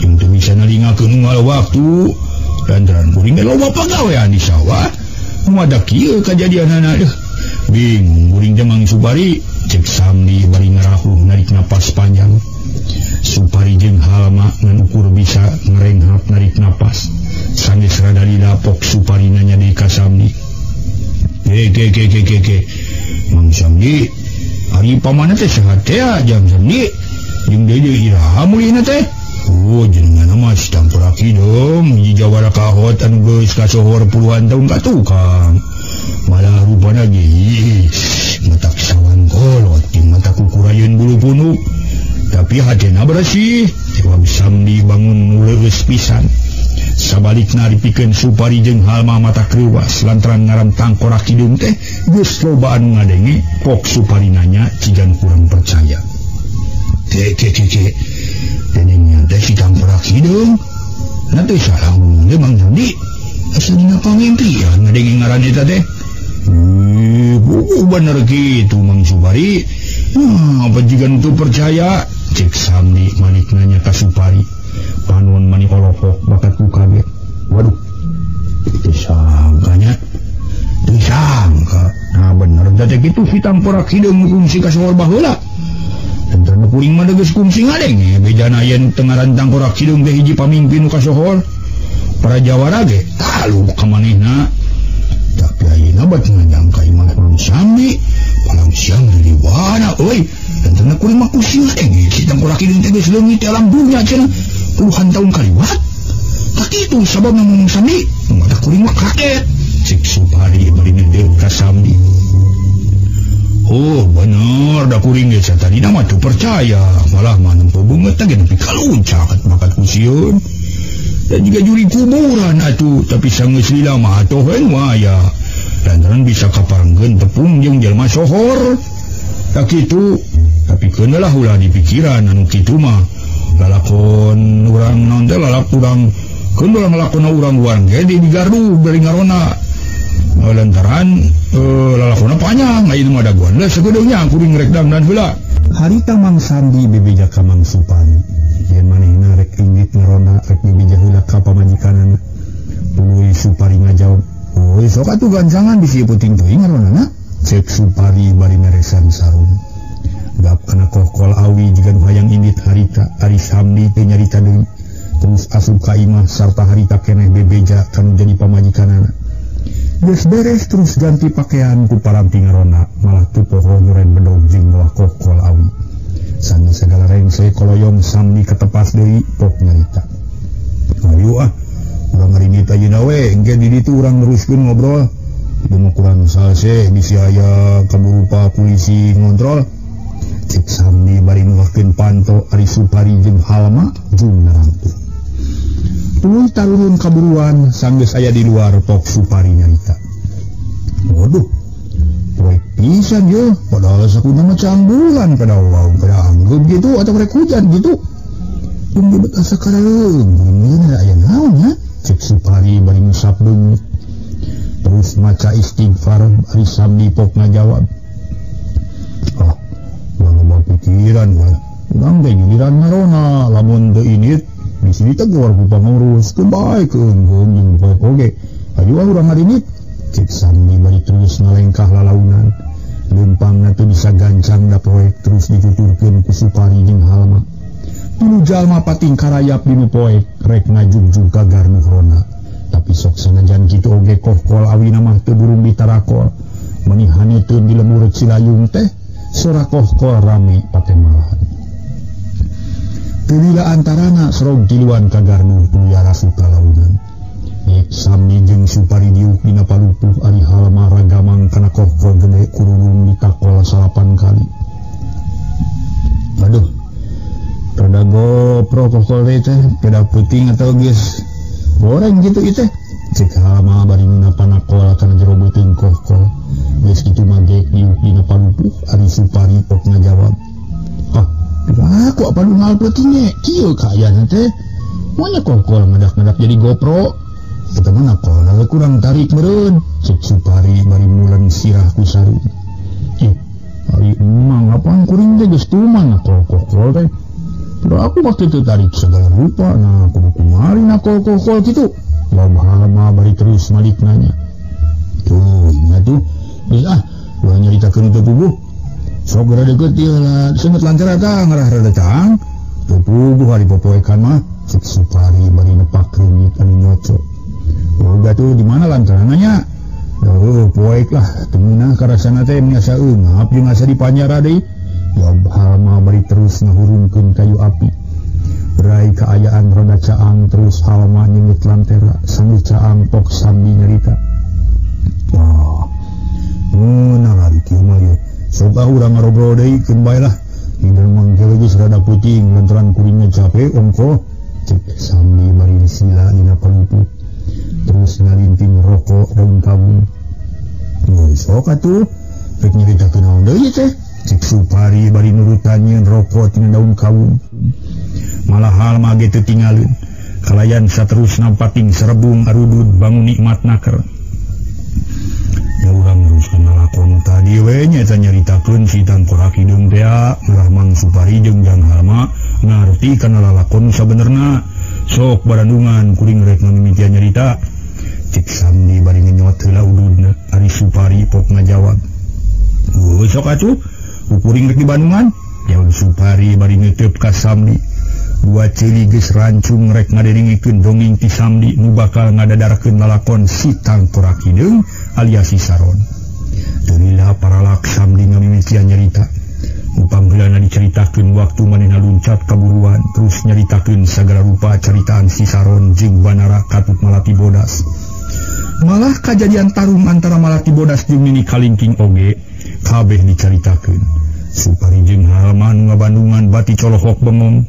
[SPEAKER 1] Jeung teu bisa nalingakeun unggal waktu lantaran kuring ge loba pagawean di sawah. Kumaha kieu kajadianana deuh. Bingung kuring teh Mang Supari. Cek Samdi bari ngarahuh narik napas panjang. Supari jeung Halma ngan ukur bisa ngrenghap narik napas. Sanggeus rada lila pok Supari nanya deui ka Samdi. Ke ke ke ke ke. Mang Samdi, ari pamana teh saha teh jang Samdi? Jeung deui iraha mulihna teh? Oh jenengan mah si tangkorak hideung hiji jawara kahot anu geus kasohor puluhan tahun ka tukang. Malah rupana ge matak sawan kolot jeung mata kukurayeun bulu punuk. Tapi hatena bersih, jawab Samdi bangun nu leueus pisan. Sabalikna dipikeun Supari jeung Halma mata kreuwas lantaran ngaran tangkorak hideung teh geus loba anu ngadenge, pok Supari nanya cigan kurang percaya. Teh teh teh dening teh si tangkorak hideung. Na teh salah ngomong teh Mang Samdi. Asa dina pamimpian ngadenge ngaran eta teh. Buku bener gitu Mang Supari. Nah, apa jigan tu percaya? Cek Samdi malik nanya ka Supari. Panon mani olohok bakat ku kaget. Waduh, disangkanya, disangka. Nah bener teh kitu si tangkorak hideung kungsi kasohor baheula. Lantaran kuring mah geus kungsi ngadenge bejana yen tengaran tangkorak hideung teh hiji pamimpin nu kasohor. Para jawara ge talu ka manehna. Tapi ayeuna bat nganyangka imah Mang Samdi. Palang siang diliwana euy. Lantaran kuring mah kungsi ngadenge si tangkorak hideung teh geus leungit di alam dunya cenah. Puluhan tahun kaliwat. Tak itu sabab Mang Samdi mata kuring mah kaget. Cek Supari bari ngedeuk ka Samdi. Oh bener da kuring ge satadina mah teu percaya, malah mah nempo beungeut teh ge nepi ka luncat bakat ku sieun. Dan juga juri kuburan atuh, tapi sanggeus lila mah atoheun waya. Lantaran bisa kaparengkeun tepung jeung jelema sohor. Tak kitu, tapi keuneulah ulah dipikiran anu kitu mah. Lalakon urang naon teh lalak urang keun urang ngalakona urang luar ge di gardu bari ngarona. Lantaran lalakona panjang ayeuna mah dagoan lah sagedeungnya kuring rek dangdan heula. Harita Mang Samdi bebeja ka Mang Supari. Yen manehna rek indit ngarona rek bebeja heula ka pamajikanana. Tuluy Supari ngajawab, "Euy sok atuh gancangan bisi puting teuing ngaronana." Cek Supari bari meresan sarung. Gap kana kokol awi jiga nu hayang indit harita ari Samdi teu nyarita deui. Terus asup ka imah sarta harita keneh bebeja kanu jadi pamajikanana. Geus beres terus ganti pakaian ku parampi ngarona malah teu poho nyuren bedog jeung ngolah kokol awi. Sanggeus sagala rengse koloyong Samdi ketepas deui pok nyarita. Ayo ah, urang ngarinit ayeuna we, engke di ditu urang neruskeun ngobrol. Ieu mah kurang salseh bisi aya kaburu pa polisi ngontrol. Cek Samdi bari nuhkeun panto ari Supari jeung Halma jeung narangtu. Tuluy tarurun kaburuan sanggeus aya di luar pok Supari nyarita. Waduh, poek pisan ye, padahal sakuna mah cangbulan kada wau kada anggeup gitu atau rek hujan gitu. Tunggu bet asa karaleung, mun aya naon nya? Cek Supari bari ngusap beungeut. Terus maca istighfar ari Samdi pok ngajawab. Ah, urang pikiran wah. Urang teh giliran ngarona lamun teu indit di sini tegur ku pangurus keun bae keun jeung poek oge. Ayo ah urang ngarinit. Cek Samdi bari terus ngalengkah lalaunan. Leumpangna teu bisa gancang da poek terus dituturkeun ku Supari jeung Halma. Tilu jalma pating karayap dinu poek rek ngajugjug ka garnu rona. Tapi sok sanajan kitu oge kohkol awina mah teu burung ditarakol. Meni haneuteuun di lemur Cilayung teh sora kohkol rame patemalahan. Teu lila antarana serog tiluan ka garnu tuluy arasup ka launan. Samdi jeung Supari diuk dina palupuh ari Halma ragamang kana kohkol gede kurulung ditakol 9 kali. Aduh, rada gopro kohkol teh peda peuting atau geus goreng gitu ieu teh. Cek Halma bari napanakol kana jero beuteung kohkol. Geus kitu mah geek diuk dina palupuh ari Supari pok ngajawab. Ah, aku apa nu ngal peuting ge? Kieu kaayana teh. Moal kohkol ngadak-ngadak jadi gopro. Eta mah nakol kurang tarik meureun. Cek Supari bari mulen sirah ku sarung. Ih, ari emang apaan kuring teh geus tuman nakol kohkol teh. Pero aku waktu itu tarik segala rupa, nah aku kumari nakol kohkol gitu. Loba Halma bari terus malik nanya. Tuh, ingat tuh. Geus ah, ulah nyaritakeun teu puguh. Sok geura deukeut ieu lah, seungeut lancar eta ngarah rada caang. Teu puguh ari popoekan mah. Cek Supari bari nepak reungit anu nyocok. Udah tuh di mana lantarannya? Duh, poek lah, teu meunah karasana teh asa eungap jeung asa dipanjara deui. Jawab Halma bari terus ngahurungkeun kayu api. Rai kaayaan rada caang terus Halma nyengit lantera sambil caang pok Samdi nyarita. Wah, ngeunah ari kieu mah ye. Sok ah urang ngarobrol deui keun bae lah. Hideung mangke geus rada puting lantaran kuringna capek ongkoh. Cek Samdi bari disila dina paluput. Terus ngalinting rokok daun kawung. Sok atuh rek nyaritakeun naon deui teh? Cek Supari bari nurutan nyieun rokok tina daun kawung. Malah Halma ge teu tinggalin. Kalayan saterusna pating serebung arudud bangun nikmat naker. Ya urang neruskeun lalakon tadi we nya eta nyaritakeun si Tangkorak Hideung teh marah Mang Supari jeung Jang Halma ngarti kana lalakon sabenerna. Sok barandungan kuring rek ngamimitian nyarita. Cek Samdi bari ngenyot heula ududna. Ari Supari pok ngajawab. "Heuh sok atuh, kuring rek di Bandungan." Jawab Supari bari ngeuteub ka Samdi. Dua ceuli geus rancung rek ngadengikeun dongeng ti Samdi nu bakal ngadadarakeun lalakon si Tangkorak Hideung alias si Saron. Teu lila paralak Samdi ngamimitian nyarita. Upanggeulana dicaritakeun waktu manehna luncat kaburuan terus nyaritakeun sagala rupa caritaan si Saron jeung Banara katut Malati Bodas. Malah kajadian tarung antara Malati Bodas jeung Nini Kalingking oge kabeh dicaritakeun. Supari jeung Halma nu ngabandungan bati colohok bengong.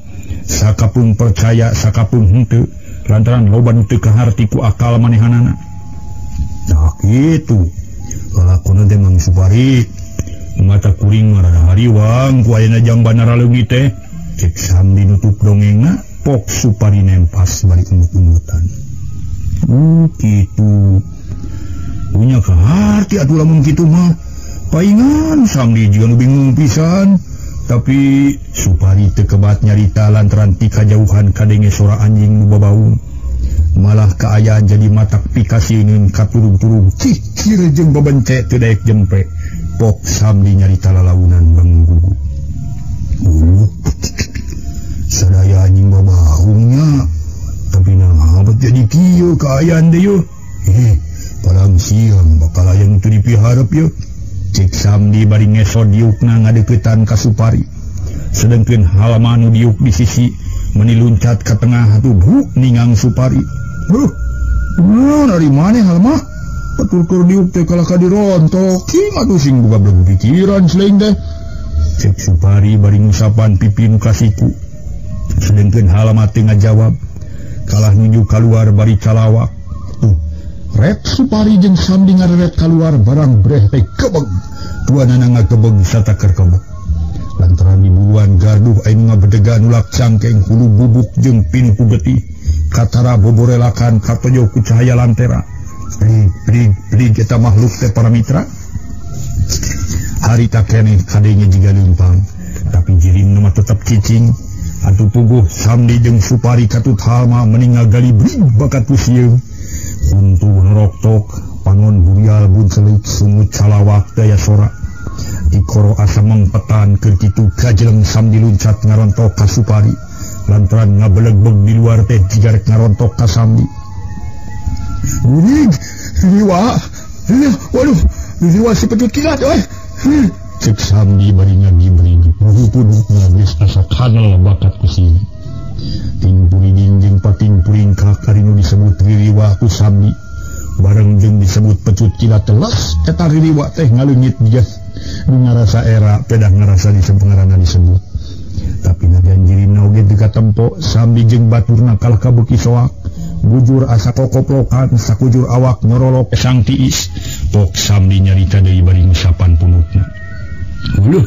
[SPEAKER 1] Sakapung percaya sakapung henteu lantaran loba nu teu kaharti ku akal manehanana. Tah kitu lalakonna teh Mang Supari. Mata kuring rada hariwang ku ayeuna jang Banara leungit teh. Cek Samdi nutup dongengna pok Supari nempas bari ungut-ungutan. Kitu. Punya kaharti atuh lamun kitu mah. Paingan Samdi juga nu bingung pisan. Tapi Supari teu kebat nyarita lantaran ti kajauhan kadenge sora anjing nu babaung. Malah kaayaan jadi matak pikasieun katurug-turug cicir jeung babence teu daek jempe. Pok Samdi nyarita lalaunan benggugu. Sadaya anjing babaungnya. Tapi naha bet jadi kieu kaayaan deui yeuh. Palang siang bakal aya nu teu dipiharep yeuh. Cek Samdi bari ngesod diukna ngadeuketan ka Supari. Sedengkeun Halma nu diuk di sisi meuni luncat ka tengah atuh buk ningang Supari. Huh, naon ari maneh Halma? Petur diuk teh kalah ka dirontok. King atuh sing boga belum pikiran selain teh. Cek Supari bari ngusapan pipi nu kasiku. Sedengkeun Halma teu ngajawab. Kalah nunjuk kaluar bari calawak. Tuh, rek Supari jeung Samdi ngareret kaluar barang breh teh kebeg. Duanana ngakebeg sataker kebeg. Lantaran diburuan garduh anu ngabedega nulak cangkeng hulu bubuk jeung pinu ku getih. Katara boborelakan katojo ku cahaya lantera. Blig blig blig eta makhluk teh para mitra. Harita keneh kadenge jiga leumpang, tapi jirimna mah tetep cicing. Atuh puguh Samdi jeung Supari katut Halma meni ngagali blig bakat ku sieun. Huntu noroktok panon burial buncelik sungut calawak daya sora. Ikoro asa mengpetan keur kitu kajeleng Samdi luncat ngarontok ka Supari. Lantaran ngabelegbeg di luar teh jiga rek ngarontok ka Samdi. Burig, riwa, waduh, riwa si pecut kilat euy. Cek Samdi bari ngagibrig, pudukna geus asa kanal bakat ku sieun. Ting puriding jeung pating puringkak ari nu disebut ririwa ku Samdi. Bareng jeung disebut pecut kilat telas eta ririwa teh ngaleungit geus. Nu ngarasa era pedah ngarasa disempengarana disebut. Tapi najan jirimna oge teu katempo, Samdi jeung baturna kalah kabeuki soak. Bujur asa kokoplokan sakujur awak nyorolok sang tiis. Pok Samdi nyarita deui bari ngusapan punukna. Uluh,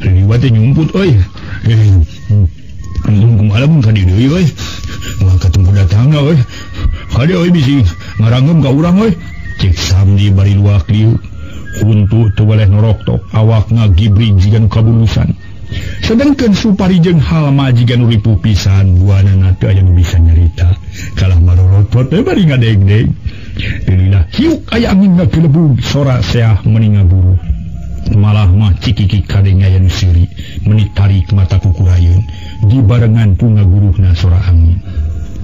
[SPEAKER 1] ririwa teh nyumput euy. Kumaha lamun ka dieu deui euy. Moal katempo datangna euy. Kade euy bisi ngarangeum ka urang euy. Cek Samdi bari luak lieu. Huntu teu weleh noroktok, awak ngagibrig jiga nu kabulusan. Sedengkeun Supari jeung Halma jiga nu ripuh pisan, buanana teu aya nu bisa nyarita. Kalah marorotot teh bari ngadeg-deg. Teu lila hiuk aya angin ngagelebug, sora seah meni ngaburu. Malah mah cikikik kadenge aya nu seuri, meni tarik mata kukurayeun, dibarengan ku ngaguruhna sora angin.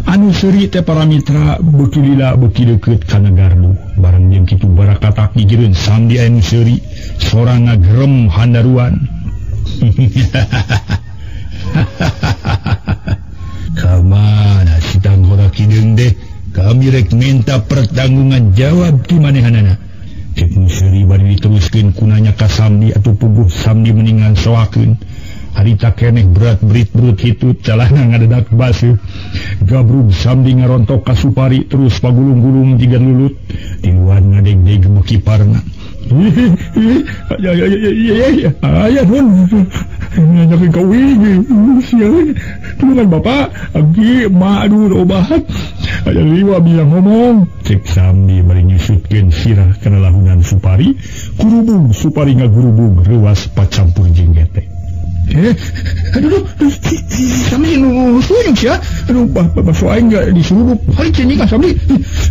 [SPEAKER 1] Anu seuri teh para mitra beuki lila beuki deukeut kana gardu. Bareng jeung kitu barakatak gigireun Samdi anu seuri, sora ngagerem handaruan. Kamana si tangkorak hideung deh? Kami rek minta pertanggungan jawab ti manehanana. Cek nu seuri bari diteruskeun kunanya ka Samdi atuh puguh Samdi meningan soakeun. Harita keneh berat berit berut hitut calana ngadedak baseuh. Gabrug Samdi ngarontok ka Supari terus pagulung-gulung jiga lulut. Tiluan ngadeg-deg beuki parna. Aya nun. Nanyakeun ka uing. Sieun. Tulungan bapak, abdi ma aduh obat. Aya liwa bilang ngomong. Cek Samdi bari nyusutkeun sirah kana lahunan Supari. Kurubung Supari ngagurubung reuas pacampur jeung gete. Aduh, Samdi nu suyuk sia. Aduh, baso aing ga disuruduk. Hari cini ka Samdi.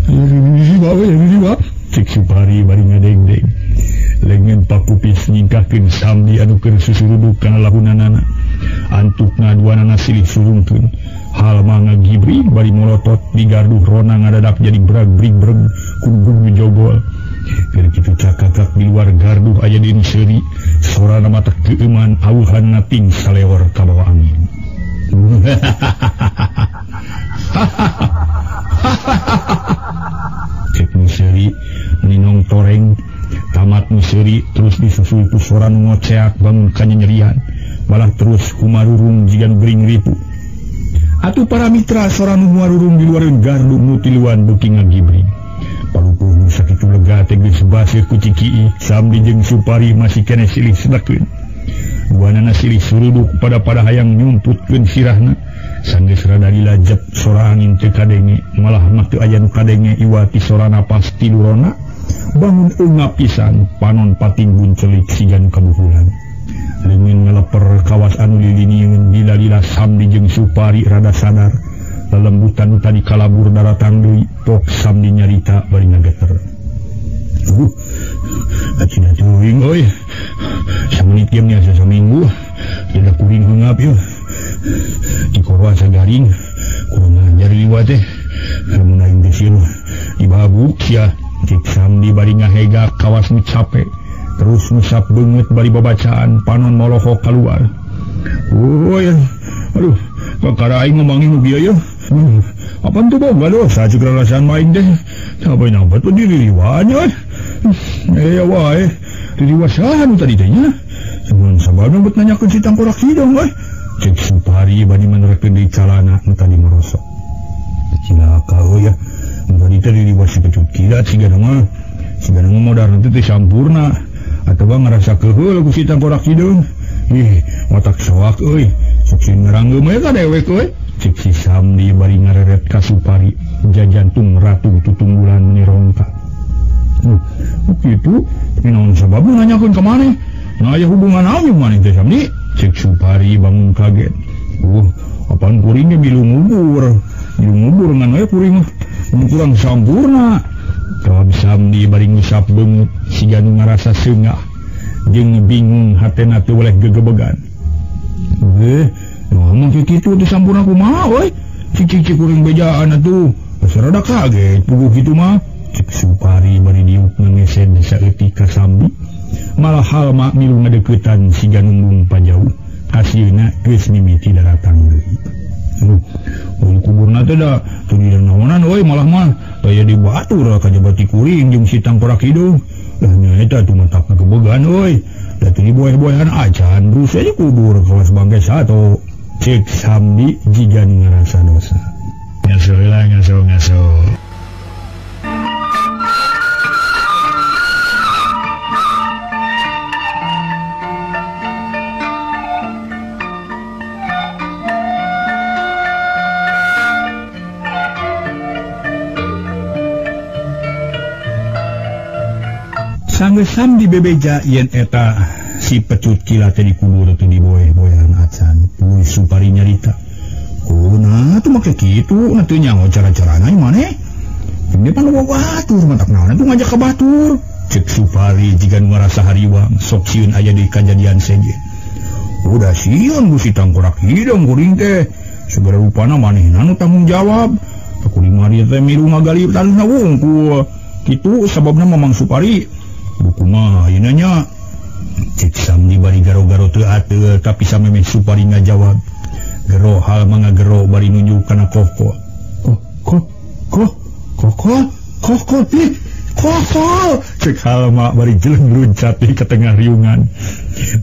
[SPEAKER 1] Riwa. Cek Supari bari ngadeg-deg. Lengan pakupis nyingkahkeun Samdi anu keur susuruduk kana lahunanana. Antukna duanana silih surungkeun. Halma ngagibri bari molotot di garduh rona ngadadak jadi brag-brig-breg kurbung jogol. Keur kitu cakakak di luar garduh aya deui seuri. Sorana mata keueuman awuhanna ting saleor ka bawa angin. Cek nu seuri ninong toreng tamat nu seuri terus disusul ku sora nu ngoceak bangun kanyanyerian. Malah terus humarurung jiga nu gering ripu. Atuh para mitra sora nu humarurung di luareun gardu nu tiluan beuki ngagibring. Palupuh nu sakitu lega teh geus baseuh ku Cikii. Samdi jeung Supari masih keneh silih sedekeun. Duanana silih suruduk pada-pada hayang nyumputkeun sirahna. Sanggeus rada dilajep sora angin teu kadenge, malah mah teu aya nu kadenge iwati sora napas ti durona. Bangun eungap pisan, panon pating buncelik siga nu kabuhulan. Leungeun ngaleper kawas anu lilinieun lila-lila Samdi jeung Supari rada sadar. Lelembutan nu tadi kalabur daratang deui, pok Samdi nyarita bari ngageter. Acina teuing euy. Samenit ge nya saminggu. Dina kuring heungap yeuh. Dikoroan sagaring kurang ngajar liwat teh. Lamun aing teh sieun dibabuk sia. Cek Samdi bari ngahegak kawas nu cape. Terus ngusap beungeut bari babacaan panon molohok kaluar. Euy, aduh, kakara aing ngomongin nu bieu yeuh. Apaan tuh boga dosa cek ralasan main deh. Sampai nampak tuh diri riwanya. Ya wae, diriwa saha nu tadi teh nya? Sebelum sababna bet nanyakeun si tangkorak hidung euy. Cek Supari bari menerkeun deui calana nu tadi merosok. Cilaka euy ya. Nu tadi teh diriwa si pecut kilat sigana mah. Sigana mah modar teh teu sampurna. Atawa ngarasa keuheul ku si tangkorak hidung. Ih, otak soak euy. Sok sieun ngeranggeum we ka dewek euy. Cek si Samdi bari ngareret ka Supari jajantung ratu tutunggulan meni rongka. Kitu, tapi naon sababna nanyakeun ka maneh? Nah aya hubungan naon jeung maneh teh Samdi? Cek Supari bangun kaget. Apaan kuring ge milu ngubur. Milu ngubur ngan we kuring mah kurang sampurna. Jawab Samdi bari ngusap beungeut siga nu ngarasa seungah jeung bingung hatena teu weleh gegebegan. Ngomong kitu teh sampurna kumaha euy? Cik-cik kuring bejaan atuh. Asa rada kaget puguh kitu mah. Cek Supari bari diuk ngesen saeutik ka Samdi. Malah halma milu ngadeuketan siga nunggung pajauh. Kasieuna geus mimiti daratang deui. Kuburna teh da teu dinaonan euy malah mah daya di batur kajaba ti kuring jeung si tangkorak hidung. Lah nya eta tuh matak gebegan euy. Da teu diboeh-boehan acan brus aja kubur kawas bangke sato. Cek Samdi jiga ngarasa dosa.
[SPEAKER 3] Ngaso lah ngaso ngaso.
[SPEAKER 1] Sanggeus Samdi bebeja yen eta si pecut kilat teh dikubur teu diboeh-boehan acan. Tuluy Supari nyarita. Nah tuh make kitu, nah teu nyaho cara-carana maneh. Ini pan eueuh batur, matak naon atuh ngajak ka batur. Cek Supari jiga nu ngarasa hariwang, sok sieun aya deui kajadian sejen. Udah sieun ku si tangkorak hidung kuring teh. Segala rupana manehna nu tanggung jawab. Kuring mah dieu teh milu ngagali taneuhna wungkul. Kitu sababna Mamang Supari. Buku mah ayeuna nya. Cek Samdi bari garo-garo teu ateul tapi samemeh Supari ngajawab. Gero Halma ngagero bari nunjuk kana kohkol. Kok kok kokol kokol ih kokol cek Halma bari jeleng luncat di ke tengah riungan.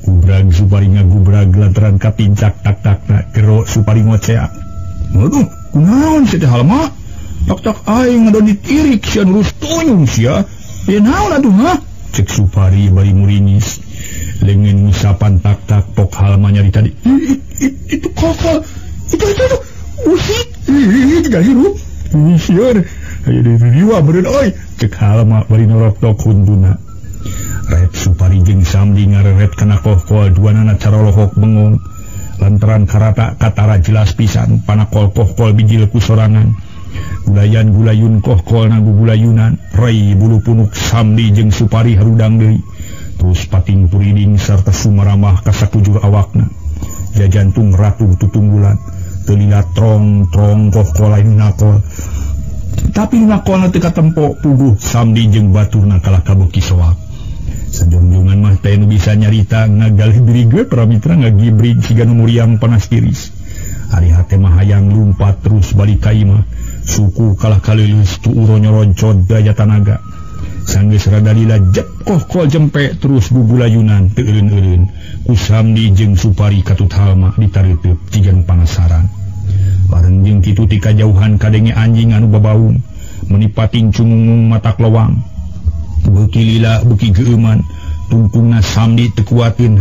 [SPEAKER 1] Gubrag Supari ngagubrag lantaran katincak tak-takna. Gero Supari ngoceak. Aduh, kunaon sia teh Halma? Tak-tak aing ngadon ditirik sia nurus tunyung sia. Ya naon atuh ha? Cek Supari bari muringis. Lengan ngusapan tak-tak pok Halma nyari tadi. Itu kokol. Itu usik. Ih, gak hirup. Ih, sieur. Aya diriwa beureun euy. Cek Halma bari norok-tok huntuna. Ret Supari jeung Samdi ngareret kana kohkol duanana carolohok bengong. Lantaran karata katara jelas pisan panakol kohkol bijil ku sorangan. Gulayan gulayun kohkol na gugulayunan. Rai bulu punuk Samdi jeung Supari harudang deui. Terus pating puriding sarta sumaramah kasakujur awakna. Jajantung ratu tutunggulan. Teu lila trong-trong kohkol lain nakol. Tapi nakolna teu katempo puguh Samdi jeung baturna kalah kabeuki soak. Sajongjongan mah teh nu bisa nyarita ngagalih diri pramitra ngagibrig siga nu muriang panas tiris. Ari hate mah hayang lumpat terus balik ka imah. Suku kalah kaleuleus tuur nyoroncod daya tanaga. Sanggeus rada lila jep kohkol jempe terus gugulayunan teu eureun-eureun. Ku Samdi jeung Supari katut Halma ditareuteub jiga nu panasaran. Bareng jeung kitu ti kajauhan kadenge anjing anu babaung meuni pating cungungung matak lowang. Beuki lila beuki geueuman tungtungna Samdi teu kuateun.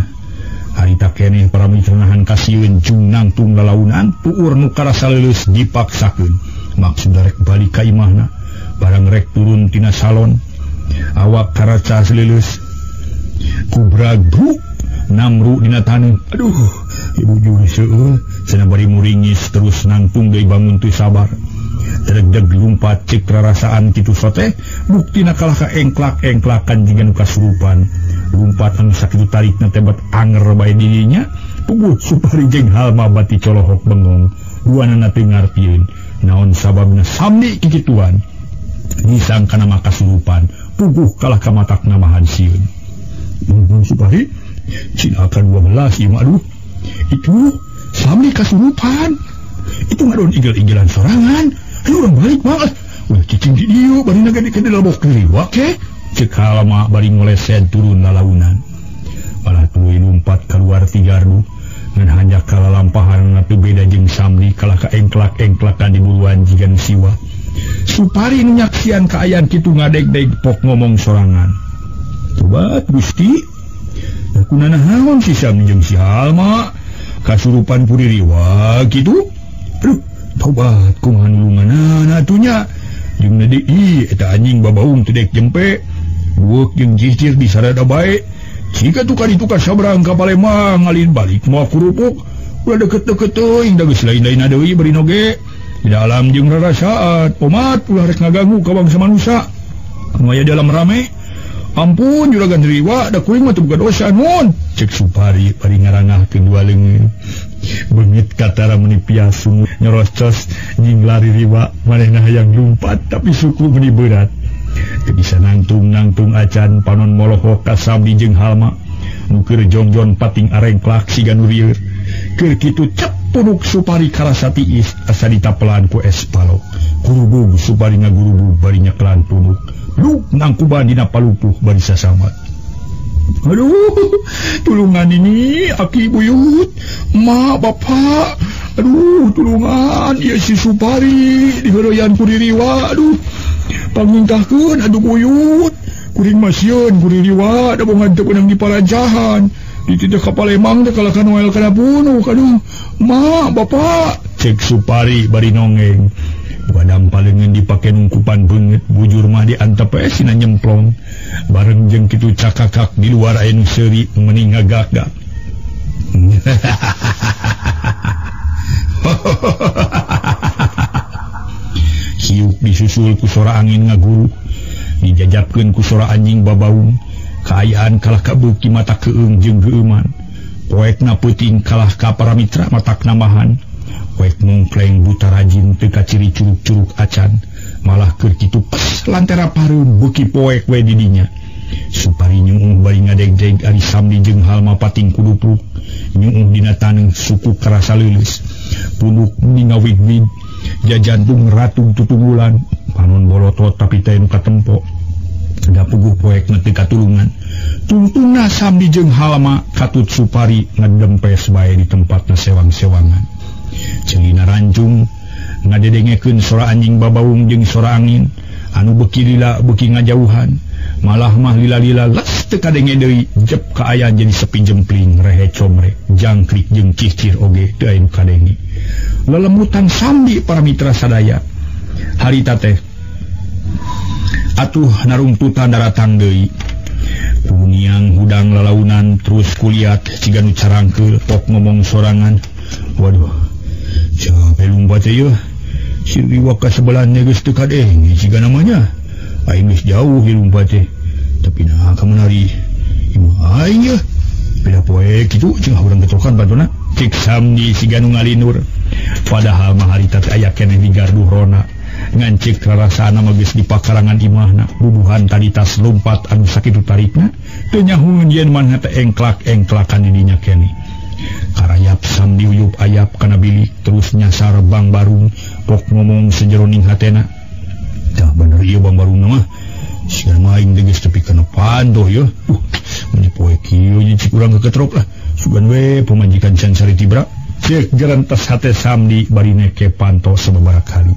[SPEAKER 1] Harita keneh para mitra nahan kasieun jung nangtung lalaunan tuur nu karasa leuleus dipaksakeun. Maksud rek balik ka imahna barang rek turun tina salon awak karaca leuleus kubrag bruk namru dina taneuh. Aduh, ibu juri seueul cenah bari muringis terus nangtung deui bangun teu sabar. Deg-deg lumpat cek rarasaan kitu sote buktina kalah ka engklak-engklakan jiga nu kasurupan. Lumpat anu sakitu tarikna teh bet anger bae dirinya. Puguh Supari jeung Halma bati colohok bengong. Duanana teu ngartieun naon sababna Samdi kikituan. Disangkana mah kasurupan, puguh kalah ka matakna mahan sieun. Mun Supari cilaka 12 ieu mah aduh. Itu Samdi kasurupan. Itu ngadon igel-igelan sorangan. Ayo urang balik mah. Ulah cicing di dieu bari naga di lebok riwa ke. Cek Halma bari ngoleset turun lalaunan. Malah tuluy lumpat keluar ti gardu. Ngan hanjak kalalampahan teu beda jeung Samdi kalah ka engklak-engklakan di buruan jiga nu siwa. Supari nu nyaksian kaayaan kitu ngadeg-deg pok ngomong sorangan. Tobat Gusti, kunanaon si Samdi jeung si Halma kasurupan puririwa kitu? Aduh, tobat kumaha nulunganana atuh nya. Jeung deui eta anjing babaung teu dek jempe. Bueuk jeung cicir disarada bae. Jika tukar itu ka sabrang ka Palembang ngalin balik moal kurupuk. Ulah deket-deket teuing da geus lain-lain deui bari noge. Di dalam jeung rarasaan omat ulah rek ngaganggu ka bangsa manusia. Anu aya dalam rame. Ampun juragan riwa da kuring mah teu boga dosa nuhun. Cek Supari bari ngarangahkeun dua leungeun. Beungit katara meuni piasung nyorocos nying lari riwa manehna hayang lumpat tapi suku meuni berat. Teu bisa nangtung-nangtung acan panon molohok ka Samdi jeung Halma. Nu keur jongjon pating arengklak siga nu rieur. Keur kitu cep punuk Supari karasa tiis asa ditapelan ku es palok. Gurubug Supari ngagurubug bari nyekelan punuk. Luk nangkuban dina palupuh bari sasamat. Aduh, tulungan ini aki buyut, ma bapak. Aduh, tulungan ieu si Supari diheureuyan ku diriwa. Aduh, pangingkahkeun aduh buyut. Kuring mah sieun ku diriwa da bongan teu meunang diparajahan. Dititah ka Palembang teh kalah kana wael kana bunuh. Aduh, ma bapak. Cek Supari bari nongeng. Badam palengan dipake nungkupan beungeut bujur mah diantep we sina nyemplong. Bareng jeung kitu cakakak di luar aya nu seuri meuni ngagak-gak. Hiuk disusul ku sora angin ngaguru, dijajabkeun ku sora anjing babaung. Kaayaan kalah ka beuki mata keung jeung geueuman. Poekna peuting kalah ka para mitra matak nambahan. Poek mungkleng buta rajin teu kaciri curug-curug acan. Malah keur kitu pes lantera pareum beuki poek we di dinya. Supari nyuuh bari ngadeg-deg ari Samdi jeung Halma pating kudupruk. Nyuuh dina taneuh suku karasa leuleus. Punuk ningawig-wig jajantung ratung tutunggulan panon bolotot tapi teh nu katempo da puguh poek teu katulungan. Tungtungna Samdi jeung Halma katut Supari ngadempes bae di tempatna sewang-sewangan. Celina rancung ngadedengekeun sora anjing babaung jeung sora angin anu beuki lila beuki ngajauhan. Malah mah lila-lila las teu kadenge deui jep kaayaan jadi sepi jempling rehe comrek jangkrik jeung cicir oge teu aya nu kadenge. Lelemutan Samdi para mitra sadaya harita teh atuh narungtutan daratang deui. Kuniang hudang lalaunan terus kuliat siga nu carangkeul pok ngomong sorangan. Waduh, capek lumpat teh yeuh. Si riwak ka sebelahnya geus teu kadenge siga namanya. Aing geus jauh ieu lumpat teh. Tapi nah ka menari imah aing yeuh. Beda poe kitu cenah urang kecokan bantuna. Cek Samdi siga nu ngalinur. Padahal mah harita teh aya keneh di garduh rona. Ngan cek rarasana mah geus di pakarangan imahna. Bubuhan tadi tas lompat anu sakitu tarikna teu nyahueun yen manehna teh engklak-engklakan di dinya keneh. Karayap Samdi uyup ayap kana bilik terus nyasar Bang Barung pok ngomong sejeroning hatena. Dah bener ieu Bang Barung mah. Siga mah aing teh geus tepi kana pantoh yeuh. Meuni poe kieu nya cik urang keketrok lah. Sugan we pamajikan can sari tibra. Cek gerentas hate Samdi bari neke panto sababaraha kali.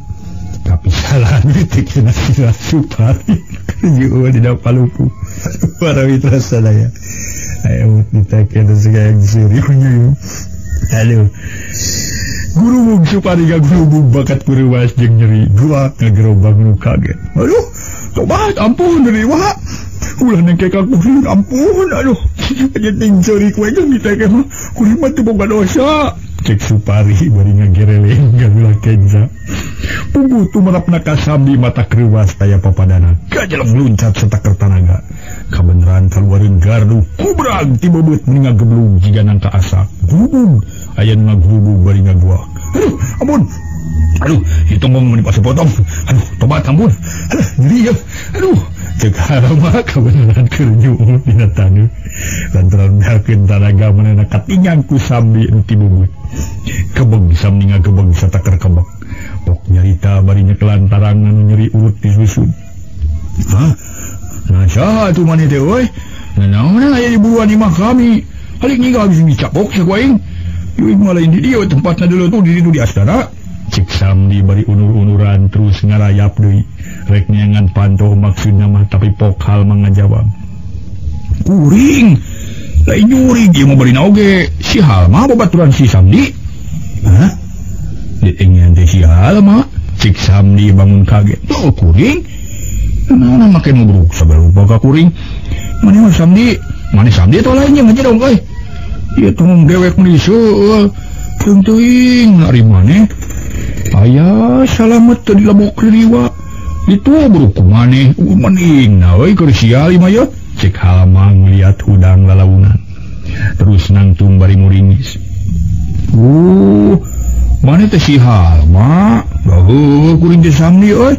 [SPEAKER 1] Tapi salah teh kena sirah Supari. Kerjaan dina palupu. Para mitra sadaya. Ayo diteken siga yang serius. Aduh. Gurubung Supari gagurubung bakat kuruwas jeung nyeri. Gua ngagerobang nu kaget. Aduh, tobat ampun deui wa. Ulah nengke ka kuring ampun aduh. Jeung ceurik we geus diteke mah. Kuring mah teu boga dosa. Cek Supari bari ngagereleng gagulah kenza. Puguh tumerapna ka Samdi mata kreuwas taya papadana. Gajeleng luncat sataker tanaga. Kabeneran kaluareun gardu kubrag ti bebeut meni ngageblug jiga nangka asak. Gubug aya nu ngagrubug bari ngaguak. Aduh, ampun. Aduh, ieu tonggong meni pasepotong. Aduh, tobat ampun. Aduh, nyeri yeuh. Aduh, cek harama kabeneran keur nyuup dina taneuh. Lantaran beakeun tanaga manehna katingang ku Samdi nu ti bebeut. Kebeg Samdi ngagebeg sataker kebeg. Pok nyarita bari nyekelantaran anu nyeri urut di susun. Hah? Nah saha atuh maneh teh euy? Nanaonan aya di buruan imah kami. Halik ninggal geus dicapok saku aing. Ieu mah lain di dieu tempatna deuleu tuh di ditu di astana. Cek Samdi bari unur-unuran terus ngarayap deui. Rek neangan pantoh maksudna mah tapi pok hal mah ngajawab. Kuring. Lain nyurig ieu mah bari oge. Si Halma babaturan si Samdi. Hah? Diingan teh si Halma. Cek Samdi bangun kaget. Tuh kuring. Naon make nubruk sagala rupa ka kuring. Maneh mah Samdi, maneh Samdi atau lainnya ngaji dong euy. Ieu tong dewek meuni seueul. Teuing teuing ari maneh. Aya salamet teu dilebok riwa. Ditubruk ku maneh. Mending na euy keur sial ieu mah yeuh. Cek Halma ngeliat hudang lalaunan. Terus nangtung bari muringis. Maneh teh si Halma. Heuh kuring teh Samdi euy.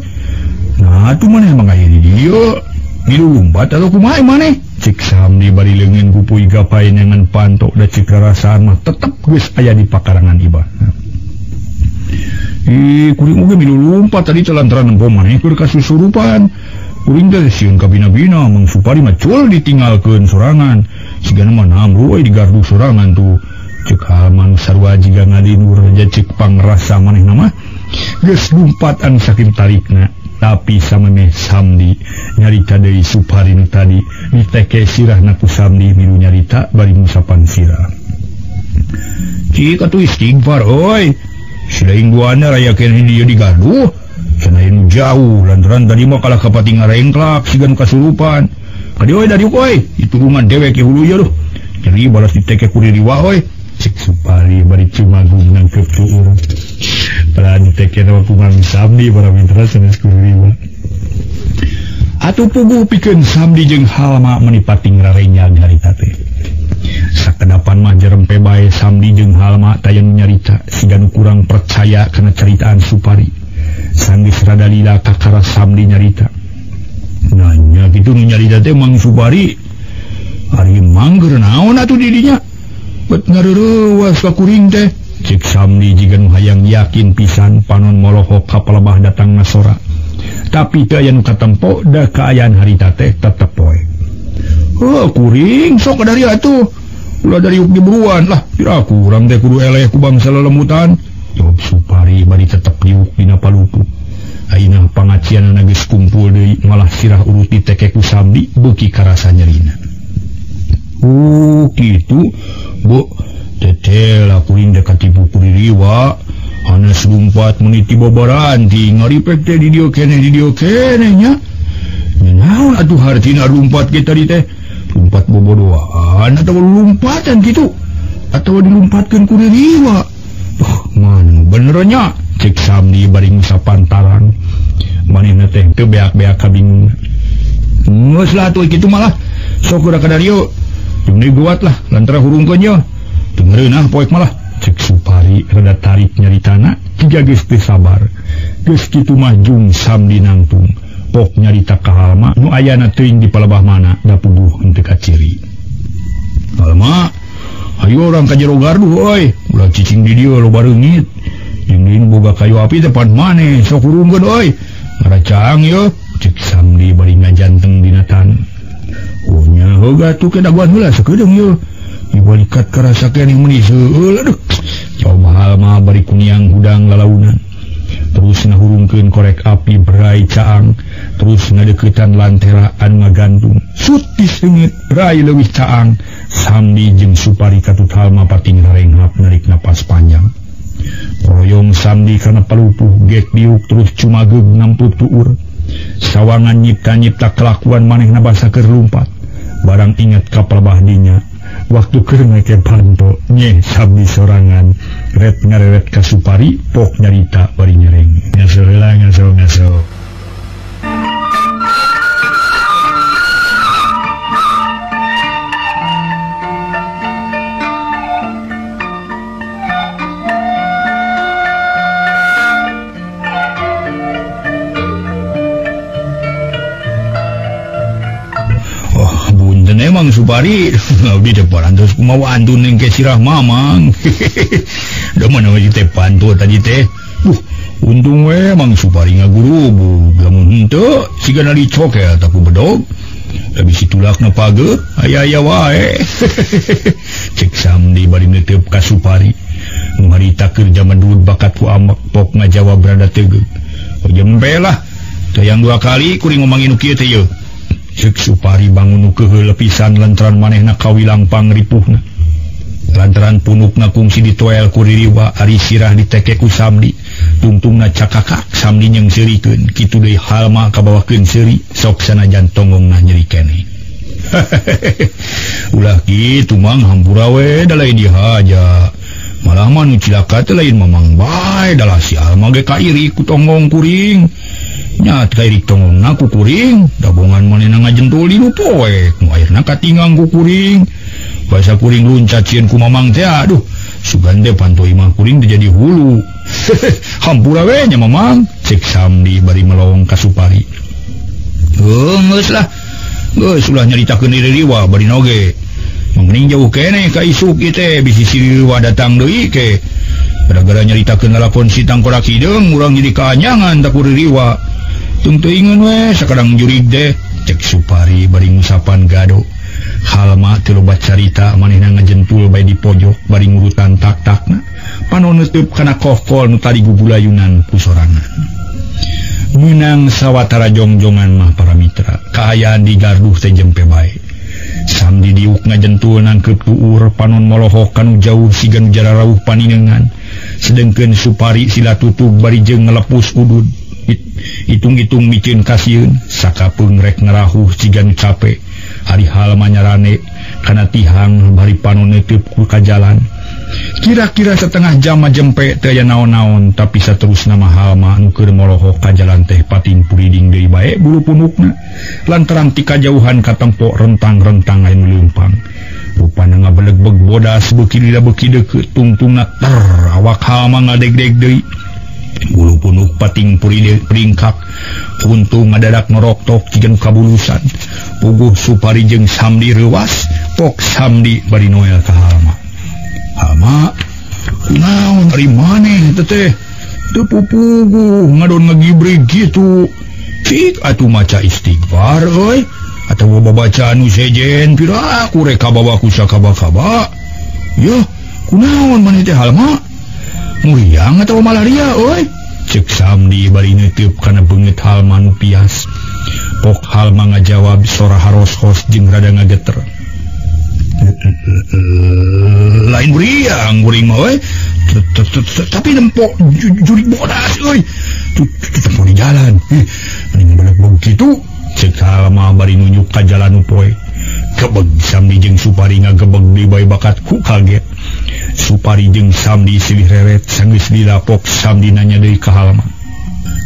[SPEAKER 1] Nah atuh maneh mah aya di dieu. Milu lumpat atau kumaha maneh? Cek Samdi bari leungeun kupuy gapai neangan panto da cek rarasaan mah tetep geus aya di pakarangan ibah. Ih, kuring oge milu lumpat tadi teh lantaran nempo maneh keur kasusurupan. Kuring teh sieun ka bina-bina Mang Supari mah cul ditinggalkeun sorangan. Sigana mah nambru euy di gardu sorangan tuh. Cek Halma nu sarua jiga ngalinur ja cek pangrasa manehna mah geus lumpat anu sakitu tarikna. Tapi samemeh Samdi nyarita deui Supari nu tadi diteke sirahna ku Samdi milu nyarita bari ngusapan sirah. Cik atuh istighfar euy. Si lain duana raya keneh dieu di gardu. Cenah nu jauh lantaran tadi mah kalah kapati ngarengklak siga nu kasurupan. Ka dieu euy dari euy ditulungan dewek ke hulu ieu duh. Nyeri balas diteke ku riwa euy. Cek Supari bari cumagung nangkep tuur. Padahal diteke mah ku Mang Samdi para mitra sanes ku riwa. Atuh puguh pikeun Samdi jeung Halma meuni pating rarenyag harita teh. Sakedapan mah jerempe bae Samdi jeung Halma taya nu nyarita siga nu kurang percaya kana caritaan Supari. Sanggeus rada lila kakara Samdi nyarita. Nanya kitu nu nyarita teh Mang Supari. Ari mangger naon atuh di dinya? Bet ngareurewas ka kuring teh. Cek Samdi jiga nu hayang yakin pisan panon molohok ka palebah datang ngasora. Tapi teu aya nu katempo da kaayaan harita teh tetep poe. Heuh kuring sok dari atuh. Ulah dari yuk diburuan lah. Kira kurang teh kudu eleh ku bangsa lelemutan. Jawab Supari bari tetep diuk dina palupuh. Ayeuna pangacianana geus kumpul deui malah sirah urut diteke ku Samdi beuki karasa nyerina. Kitu Bu teteh lah kuring teh katipu ku diriwa. Hanes lumpat meniti babaranti ngaripek teh di dieu keneh nya. Nya naon atuh hartina lumpat ge tadi teh? Lumpat bobodoan atawa lumpatan kitu? Atawa dilumpatkeun ku diriwa? Mana bener nya? Cek Samdi bari ngusapan tarang. Manehna teh teu beak-beak kabingung. Geus lah atuh kitu malah. Sok geura ka dieu. Jeung deui guat lah lantaran hurungkeun ye. Teu ngeureunah poek malah. Cek Supari rada tarik nyaritana jiga geus teu sabar. Geus kitu mah jung Samdi nangtung. Pok nyarita ka Halma nu ayana teuing di palebah mana da puguh henteu kaciri. Halma, ayo urang ka jero gardu euy. Ulah cicing di dieu loba reungit. Jeung boga kayu api teh pan maneh sok hurungkeun euy. Ngaracang yeuh. Cek Samdi bari ngajanteng dina taneuh. Oh nya heula atuh ke daguan heula sakedeung yeuh. Dibalikat karasa keneh meuni seueul aduh. Coba Halma bari kuniang hudang lalaunan. Terus ngahurungkeun korek api berai caang, terus ngadeuketan lantera anu ngagantung. Sut diseungit berai leuwih caang. Samdi jeung Supari katut Halma pating rarenghap narik napas panjang. Royong Samdi kana palupuh gek diuk terus cumageug ngampup tuur. Sawangan nyipta-nyipta kelakuan manehna basa keur lumpat. Barang ingat ka palebah dinya. Waktu keur make panto nyeh Samdi sorangan ret ngareret ka Supari pok nyarita bari nyereng.
[SPEAKER 3] Ngaso heula ngaso ngaso.
[SPEAKER 1] Emang Supari abdi teh parantos kumaha antun engke sirah mamang. Da mana we teh panto tadi teh. Untung we Mang Supari ngagurubug. Lamun henteu sigana dicokel tak ku bedog. Da bisi tulakna pageuh aya-aya wae. Cek Samdi bari neuteup ka Supari. Nu harita keur jaman duud bakat ku amek pok ngajawab rada tegeug. Jempe lah. Teu yang dua kali kuring ngomongin nu kieu teh yeuh. Cek Supari bangun nu keheul pisan lantaran manehna kawilang pangripuhna. Lantaran punukna kungsi ditoel ku ririwa ari sirah diteke ku Samdi. Tungtungna cakakak Samdi nyeungseurikeun kitu deui Halma kabawakeun seuri sok sanajan tonggongna nyeri keneh. Ulah kitu Mang hampura we da lain dihaja. Malah mah nu cilaka teh lain Mamang bae dalah si Alma ge kairi ku tonggong kuring. Nya kairik tonggongna ku kuring, dabongan manehna ngajentul di nu poek, nu akhirna katinggang ku kuring. Basa kuring luncat sieun ku Mamang teh aduh, sugan teh panto imah kuring teh jadi hulu. Hampura we nya Mamang, cek Samdi bari melong ka Supari. Heuh geus lah. Geus ulah nyaritakeun diri riwa bari oge. Mending jauh keneh ka isuk ieu teh bisi si riwa datang deui ke. Gara-gara nyaritakeun lalakon si tangkorak hideung urang jadi kaanyangan tak ku ririwa. Tung teuingeun we sakadang jurig teh, cek Supari bari ngusapan gado. Halma teu loba carita manehna ngajentul bae di pojok bari ngurutan tak-takna. Panon neuteub kana kokol nu tadi gugulayunan ku sorangan. Meunang sawatara jongjongan mah para mitra, kaayaan di garduh teh jempe bae. Samdi diuk ngajentul nangkeup tuur panon molohok kanu jauh siga nu jararauh paninengan. Sedengkeun Supari sila tutug bari jeung ngalepus udud. Hitung-hitung micin kasieun sakapeung rek ngarahuh siga nu cape. Ari Halma nyarane kana tihang bari panon neuteub ku ka jalan. Kira-kira setengah jam jempe teu aya naon-naon tapi saterusna mah Halma nu keur molohok ka jalan teh pating puriding deui bae bulu punukna lantaran ti kajauhan katempo rentang-rentang aya nu leumpang. Rupana ngabelegbeg bodas beuki lila beuki deukeut tungtungna ter awak Halma ngadegdeg deui. Bulu punuk pating peringkak untung ngadadak noroktok jiga nu kabulusan. Puguh Supari jeung Samdi reuwas pok Samdi bari noel ka Halma. Halma Kunaon ari maneh teh teu pupuguh ngadon ngagibrig kitu. Cik atuh maca istighfar euy atawa babaca anu sejen pira aku rek kabawa ku sakaba-kaba. Yeuh, kunaon maneh teh Halma? Muriang atawa malaria euy? Cek Samdi bari neuteub kana beungeut Halma nu pias. Pok Halma ngajawab sora haros-hos jeung rada ngageter. Lain muriang kuring mah euy. Tapi nempok jurig bodas euy. Tempo di jalan. Mending balik kitu. Cek Halma bari nunjuk ka jalan nu poe. Kebeg Samdi jeung Supari ngagebeg deui bae bakat ku kaget. Supari jeung Samdi silih reret sanggeus dilapok Samdi nanya deui ka Halma.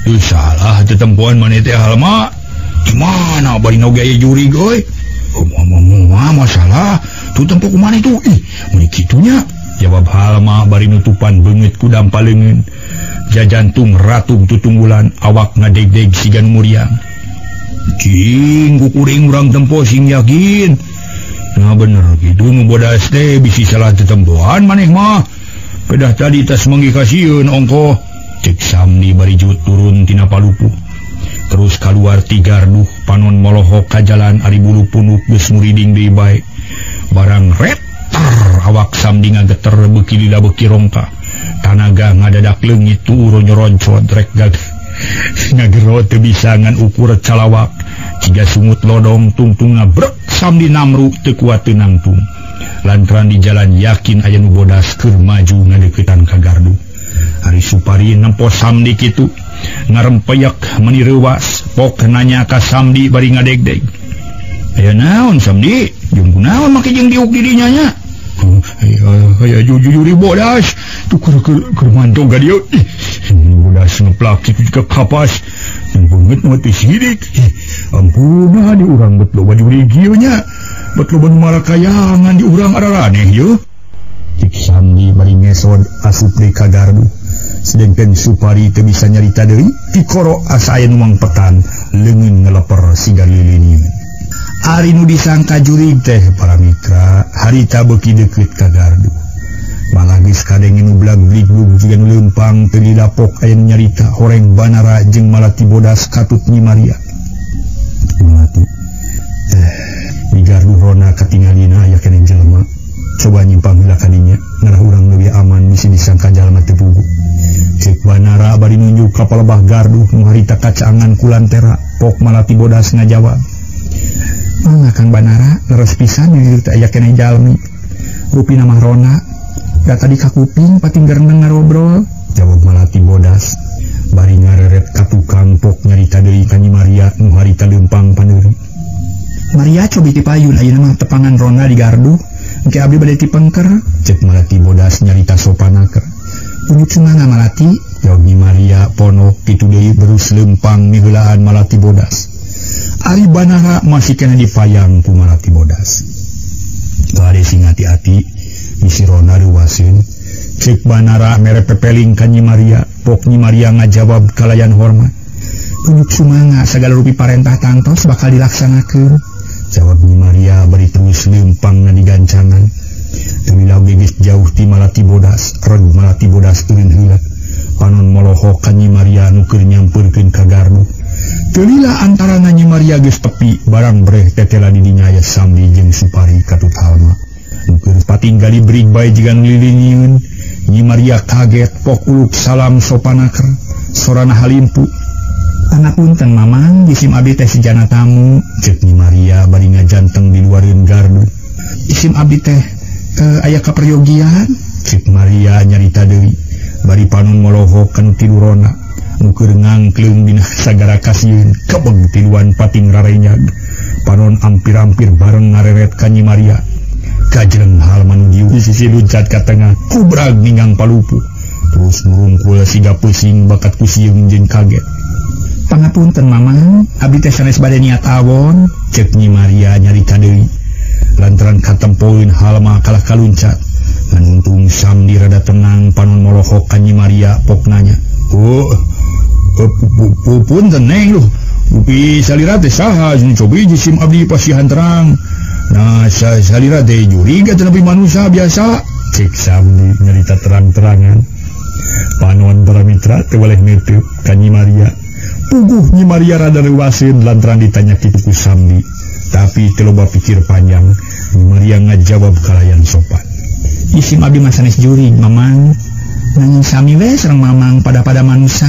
[SPEAKER 1] Teu salah tetempoan maneh teh Halma. Gimana bari oge aya jurig euy? Moal masalah. Tuh tempo ku maneh tuh. Ih, meuni kitu nya. Jawab Halma bari nutupan beungeut ku dampa leungeun. Jajantung ratung tutunggulan awak ngadegdeg siga nu muriang. Cing ku kuring urang tempo sing yakin. Nah bener kitu nu bodas teh bisi salah tetempoan maneh mah. Pedah tadi tas manggih kasieun ongkoh. Cek Samdi bari jut turun tina palupuh. Terus kaluar ti garduh panon molohok ka jalan ari bulu punuk geus muriding deui bae. Barang reter awak Samdi ngageter beuki lila beuki rongka. Tanaga ngadadak leungit tuur nyoroncot rek ngagero teu bisa ngan ukur calawak. Ciga sungut lodong tungtung ngabrek Samdi namru teu kuat teu nangtung. Lantaran di jalan yakin aya nu bodas keur maju ngadeuketan ka gardu. Ari Supari nempo Samdi kitu ngarempeyak meuni reuwas pok nanya ka Samdi bari ngadegdeg. Aya naon Samdi? Jeung kunaon make jeung diuk di dinya nya? Aya jujur bodas tuh keur mantong ka dieu. Bodas ngeplak kitu ka kapas. Beungeut mah teu sirik. Ampuna di urang bet loba jurig ieu nya. Bet loba nu marakayangan di urang araraneh yeuh. Cik Samdi bari ngesod asup deui ka gardu. Sedengkeun Supari teu bisa nyarita deui, tikoro asa aya nu mangpetan, leungeun ngeleper siga lilinian. Ari nu disangka jurig teh para mitra, harita beuki deukeut ka gardu. Malah geus kadenge nu blag-bliglug jiga nu leumpang teu dilapok aya nu nyarita horeng Banara jeung Malati bodas katut Nyi Maria. Malati di gardu rona katingalina aya keneh jelema. Coba nyimpang heula ka dinya, ngarah urang leuwih aman bisi disangka jalma teu pugu. Cek Banara bari nunjuk ka palebah gardu nu harita kacaangan ku lantera, pok Malati bodas ngajawab. Mangga Kang Banara, leres pisan di dieu teh aya keneh jalmi. Rupina mah rona, da tadi ka kuping pating gereneng ngarobrol, jawab Malati bodas. Bari ngareret ka tukang pok nyarita deui ka Nyi Maria nu harita leumpang paneuri. Maria cobi ti payun ayeuna mah tepangan rona di gardu. Engke abdi bade tipengker, cek Malati bodas nyarita sopanaker. Unjuk sumangga Malati, jawab Nyi Maria ponok kitu deui berus leumpang miheulaan Malati bodas. Ari Banara masih kena dipayang ku Malati bodas. Bade sing hati-hati, bisi rona reuwaseun. Cek Banara mere pepeling ka Nyi Maria, pok Nyi Maria ngajawab kalayan hormat. Unjuk sumangga sagala rupi parentah tangtos bakal dilaksanakeun. Jawab Nyi Maria bari terus leumpang na digancangan. Teu lila geus jauh ti Malati bodas, reg Malati bodas eureun heula. Panon molohok ka Nyi Maria nu keur nyampeurkeun ka gardu. Teu lila antarana Nyi Maria geus tepi, barang breh tetela di dinya aya Samdi jeung Supari katut Halma. Nu keur patinggali brig bae jiga nu lilinieun. Nyi Maria kaget pok uluk salam sopanaker, sorana halimpu. Pangapunten Mamang, jisim abdi teh sejana tamu, cek Nyi Maria bari ngajanteng di luareun gardu. Jisim abdi teh aya kaperyogian, cek Maria nyarita deui, bari panon molohok kanu tilu rona, nu keur ngangkleung dina sagara kasieun, kebeg tiluan pating rarenyag. Panon ampir-ampir bareng ngareret ka Nyi Maria. Kajreng Halma nu dieu di sisi luncat ka tengah, kubrag ninggang palupuh. Terus murungkul siga pusing bakat ku sieun jeung kaget. Pangapunten Mamang, abdi teh sanes bade niat awon, cek Nyi Maria nyarita deui. Lantaran katempoeun Halma kalah kaluncat. Ngan untung Samdi rada tenang panon molohok ka Nyi Maria pok nanya. Oh, punten neng luh. Upi salira teh saha cobi jisim abdi pasihan terang. Nah, salira teh jurig atuh nepi manusia biasa. Cek Samdi nyarita terang-terangan. Panon para mitra teu boleh neuteub ka Nyi Maria. Puguh Nyi Maria rada reuaseun lantaran ditanya kitu ku Samdi. Tapi teu loba pikir panjang, Nyi Maria ngajawab kalayan sopan.
[SPEAKER 2] Isim abdi mah sanes jurig, Mamang. Nanging sami we sareng Mamang pada-pada manusa.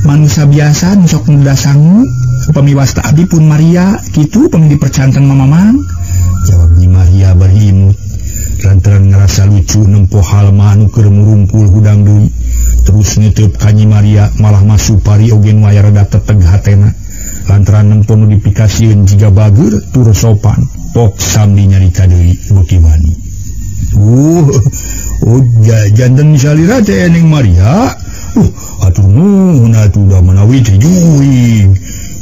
[SPEAKER 2] Manusa biasa nu sok muda sangu. Upami wasta abdi pun Maria, kitu upami dipercanten ma Mamang.
[SPEAKER 1] Jawab Nyi Maria bari imut. Lantaran ngerasa lucu nempo halma anu keur murumpul hudang deui. Terus neuteub ka Nyi Maria malah mah Supari oge nu aya rada teteg hatena. Lantaran nempo nu dipikasieun jiga bageur tur sopan. Pok Samdi nyarita deui beuki wani. Oh janten salira teh Neng Maria. Atur nuhun atuh da manawi teh jurig.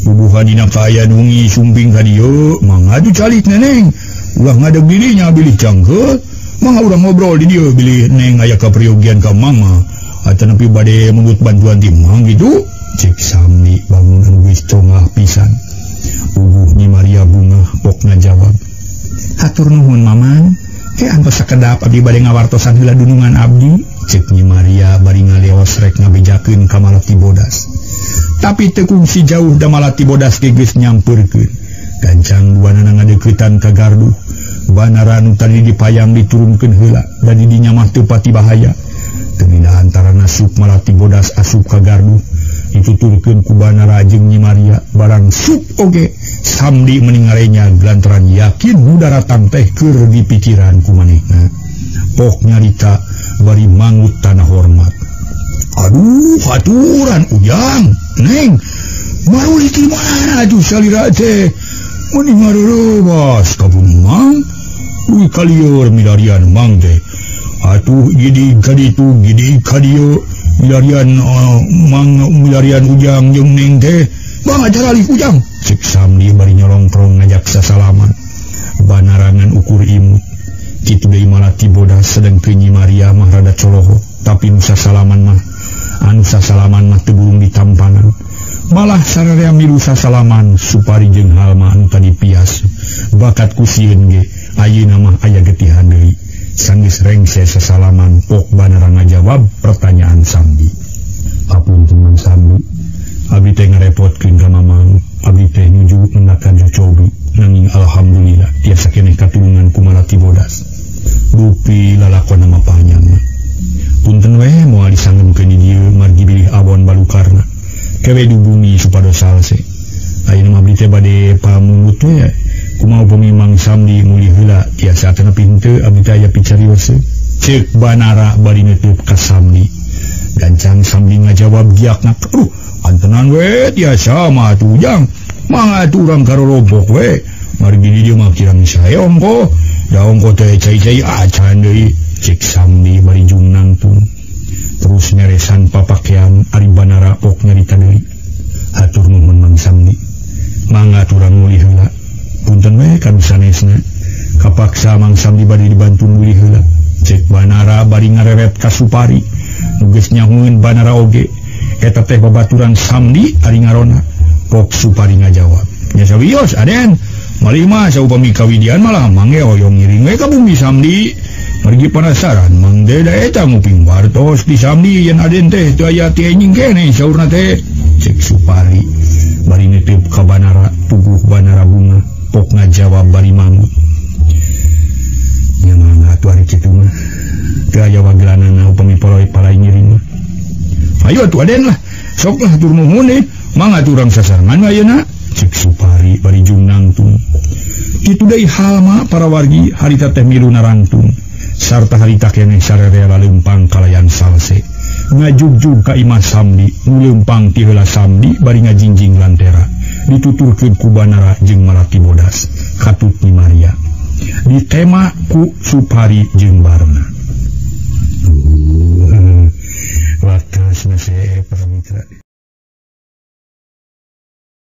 [SPEAKER 1] Bubuhan dina kaayaan wengi sumping ka dieu, mangga atuh calik Neneng. Ulah ngadeg dirinya bilih cangkeut, mangga urang ngobrol di dieu bilih Neng aya kaperyogian ka mama. Atanapi bade mundut bantuan ti Mang gitu. Cek Samdi bangun anu geus congah pisan. Puguh Nyi Maria bungah pok ngajawab.
[SPEAKER 2] Hatur nuhun Mamang. Antos sakedap abdi bade ngawartosan heula dunungan abdi.
[SPEAKER 1] Cek Nyi Maria bari ngaleos rek ngabejakeun ka Malati Bodas. Tapi teu kungsi jauh da Malati Bodas ge geus nyampeurkeun. Gancang duanana ngadeuketan ka gardu. Banara nu tadi dipayang diturunkeun heula da di dinya mah teu pati bahaya. Teu dina antarana sup Malati Bodas asup ka gardu. Dituturkeun ku Banara jeung Nyi Maria barang sup oge Samdi meningarenya lantaran yakin nu daratang teh keur dipikiran ku manehna. Pok nyarita bari mangut tanah hormat. Aduh, aturan Ujang, Neng. Maruli ti mana atuh salira teh? Meni ngareureuwas ka bumi Mang. Duwi kalieur milarian Mang teh. Atuh gidi ka ditu, gidi ka dieu. Milarian Mang milarian Ujang jeung Neng teh. Bang acaralih Ujang. Cek Samdi bari nyolongkrong ngajak sasalaman. Banarangan ukur imut. Kitu deui Malati Bodas sedengkeun Nyi Maria mah rada coloho, tapi nu sasalaman mah anu sasalaman mah teu burung ditampanan. Malah sararea milu sasalaman Supari jeung Halma anu tadi pias. Bakat ku sieun ge ayeuna mah aya getihan deui. Sanggeus rengse sasalaman pok Banara ngajawab pertanyaan Samdi. Hapunten Mang Samdi, abdi teh ngarepotkeun ka Mamang, abdi teh nuju mendakan cocobi. Nanging alhamdulillah tiasa keneh katulungan ku Malati Bodas. Dupi lalakon mah panjang. Punten we moal disanggemkeun di dieu margi bilih awon balukarna. Kewe du bumi supados salse. Ayeuna mah abdi teh bade pamungut we. Kumaha upami Mang Samdi mulih heula tiasa atanapi henteu abdi teh aya picarios. Ceuk Banara bari neuteub ka Samdi. Gancang Samdi ngajawab giakna, "Aduh, antenan we tiasa mah atuh Ujang. Mangga atuh urang karorobok we. Margi di dieu mah kirang sae ongkoh. Da ongkoh teh cai-cai acan deui." Cek Samdi bari jung nangtung. Terus nyaresan papakean ari Banara pok nyarita deui. Hatur nuhun Mang Samdi. Mangga atuh urang mulih heula. Punten we ka nu sanesna. Kapaksa Mang Samdi bade dibantu mulih heula. Cek Banara bari ngareret ka Supari. Nu geus nyahueun Banara oge. Eta teh babaturan Samdi ari ngarona. Pok Supari ngajawab. Nya sawios Aden. Malih mah saupami kawidian malah mangge hoyong ngiring we ka bumi Samdi. Margi penasaran Mang Deda eta nguping wartos di Samdi yen Aden teh teu aya ti anjing keneh saurna teh. Cek Supari bari nitip ka Banara, puguh Banara bunga. Pok ngajawab bari mangut. Nya mangga atuh ari kitu mah. Teu aya wagelanana upami poloy palai ngiring mah. Ayo atuh Aden lah. Sok lah hatur nuhun eh. Mangga atuh urang sasarengan ayeuna. Cek Supari bari jung nangtung. Kitu deui halma para wargi harita teh milu narangtung. Sarta harita keneh sararea laleumpang kalayan salse. Ngajugjug ka imah Samdi, nu leumpang ti heula Samdi bari ngajingjing lantera. Dituturkeun ku Banara jeung Malati Bodas, katut Nyi Maria. Ditema ku Supari jeung Barna. Waktu selesai.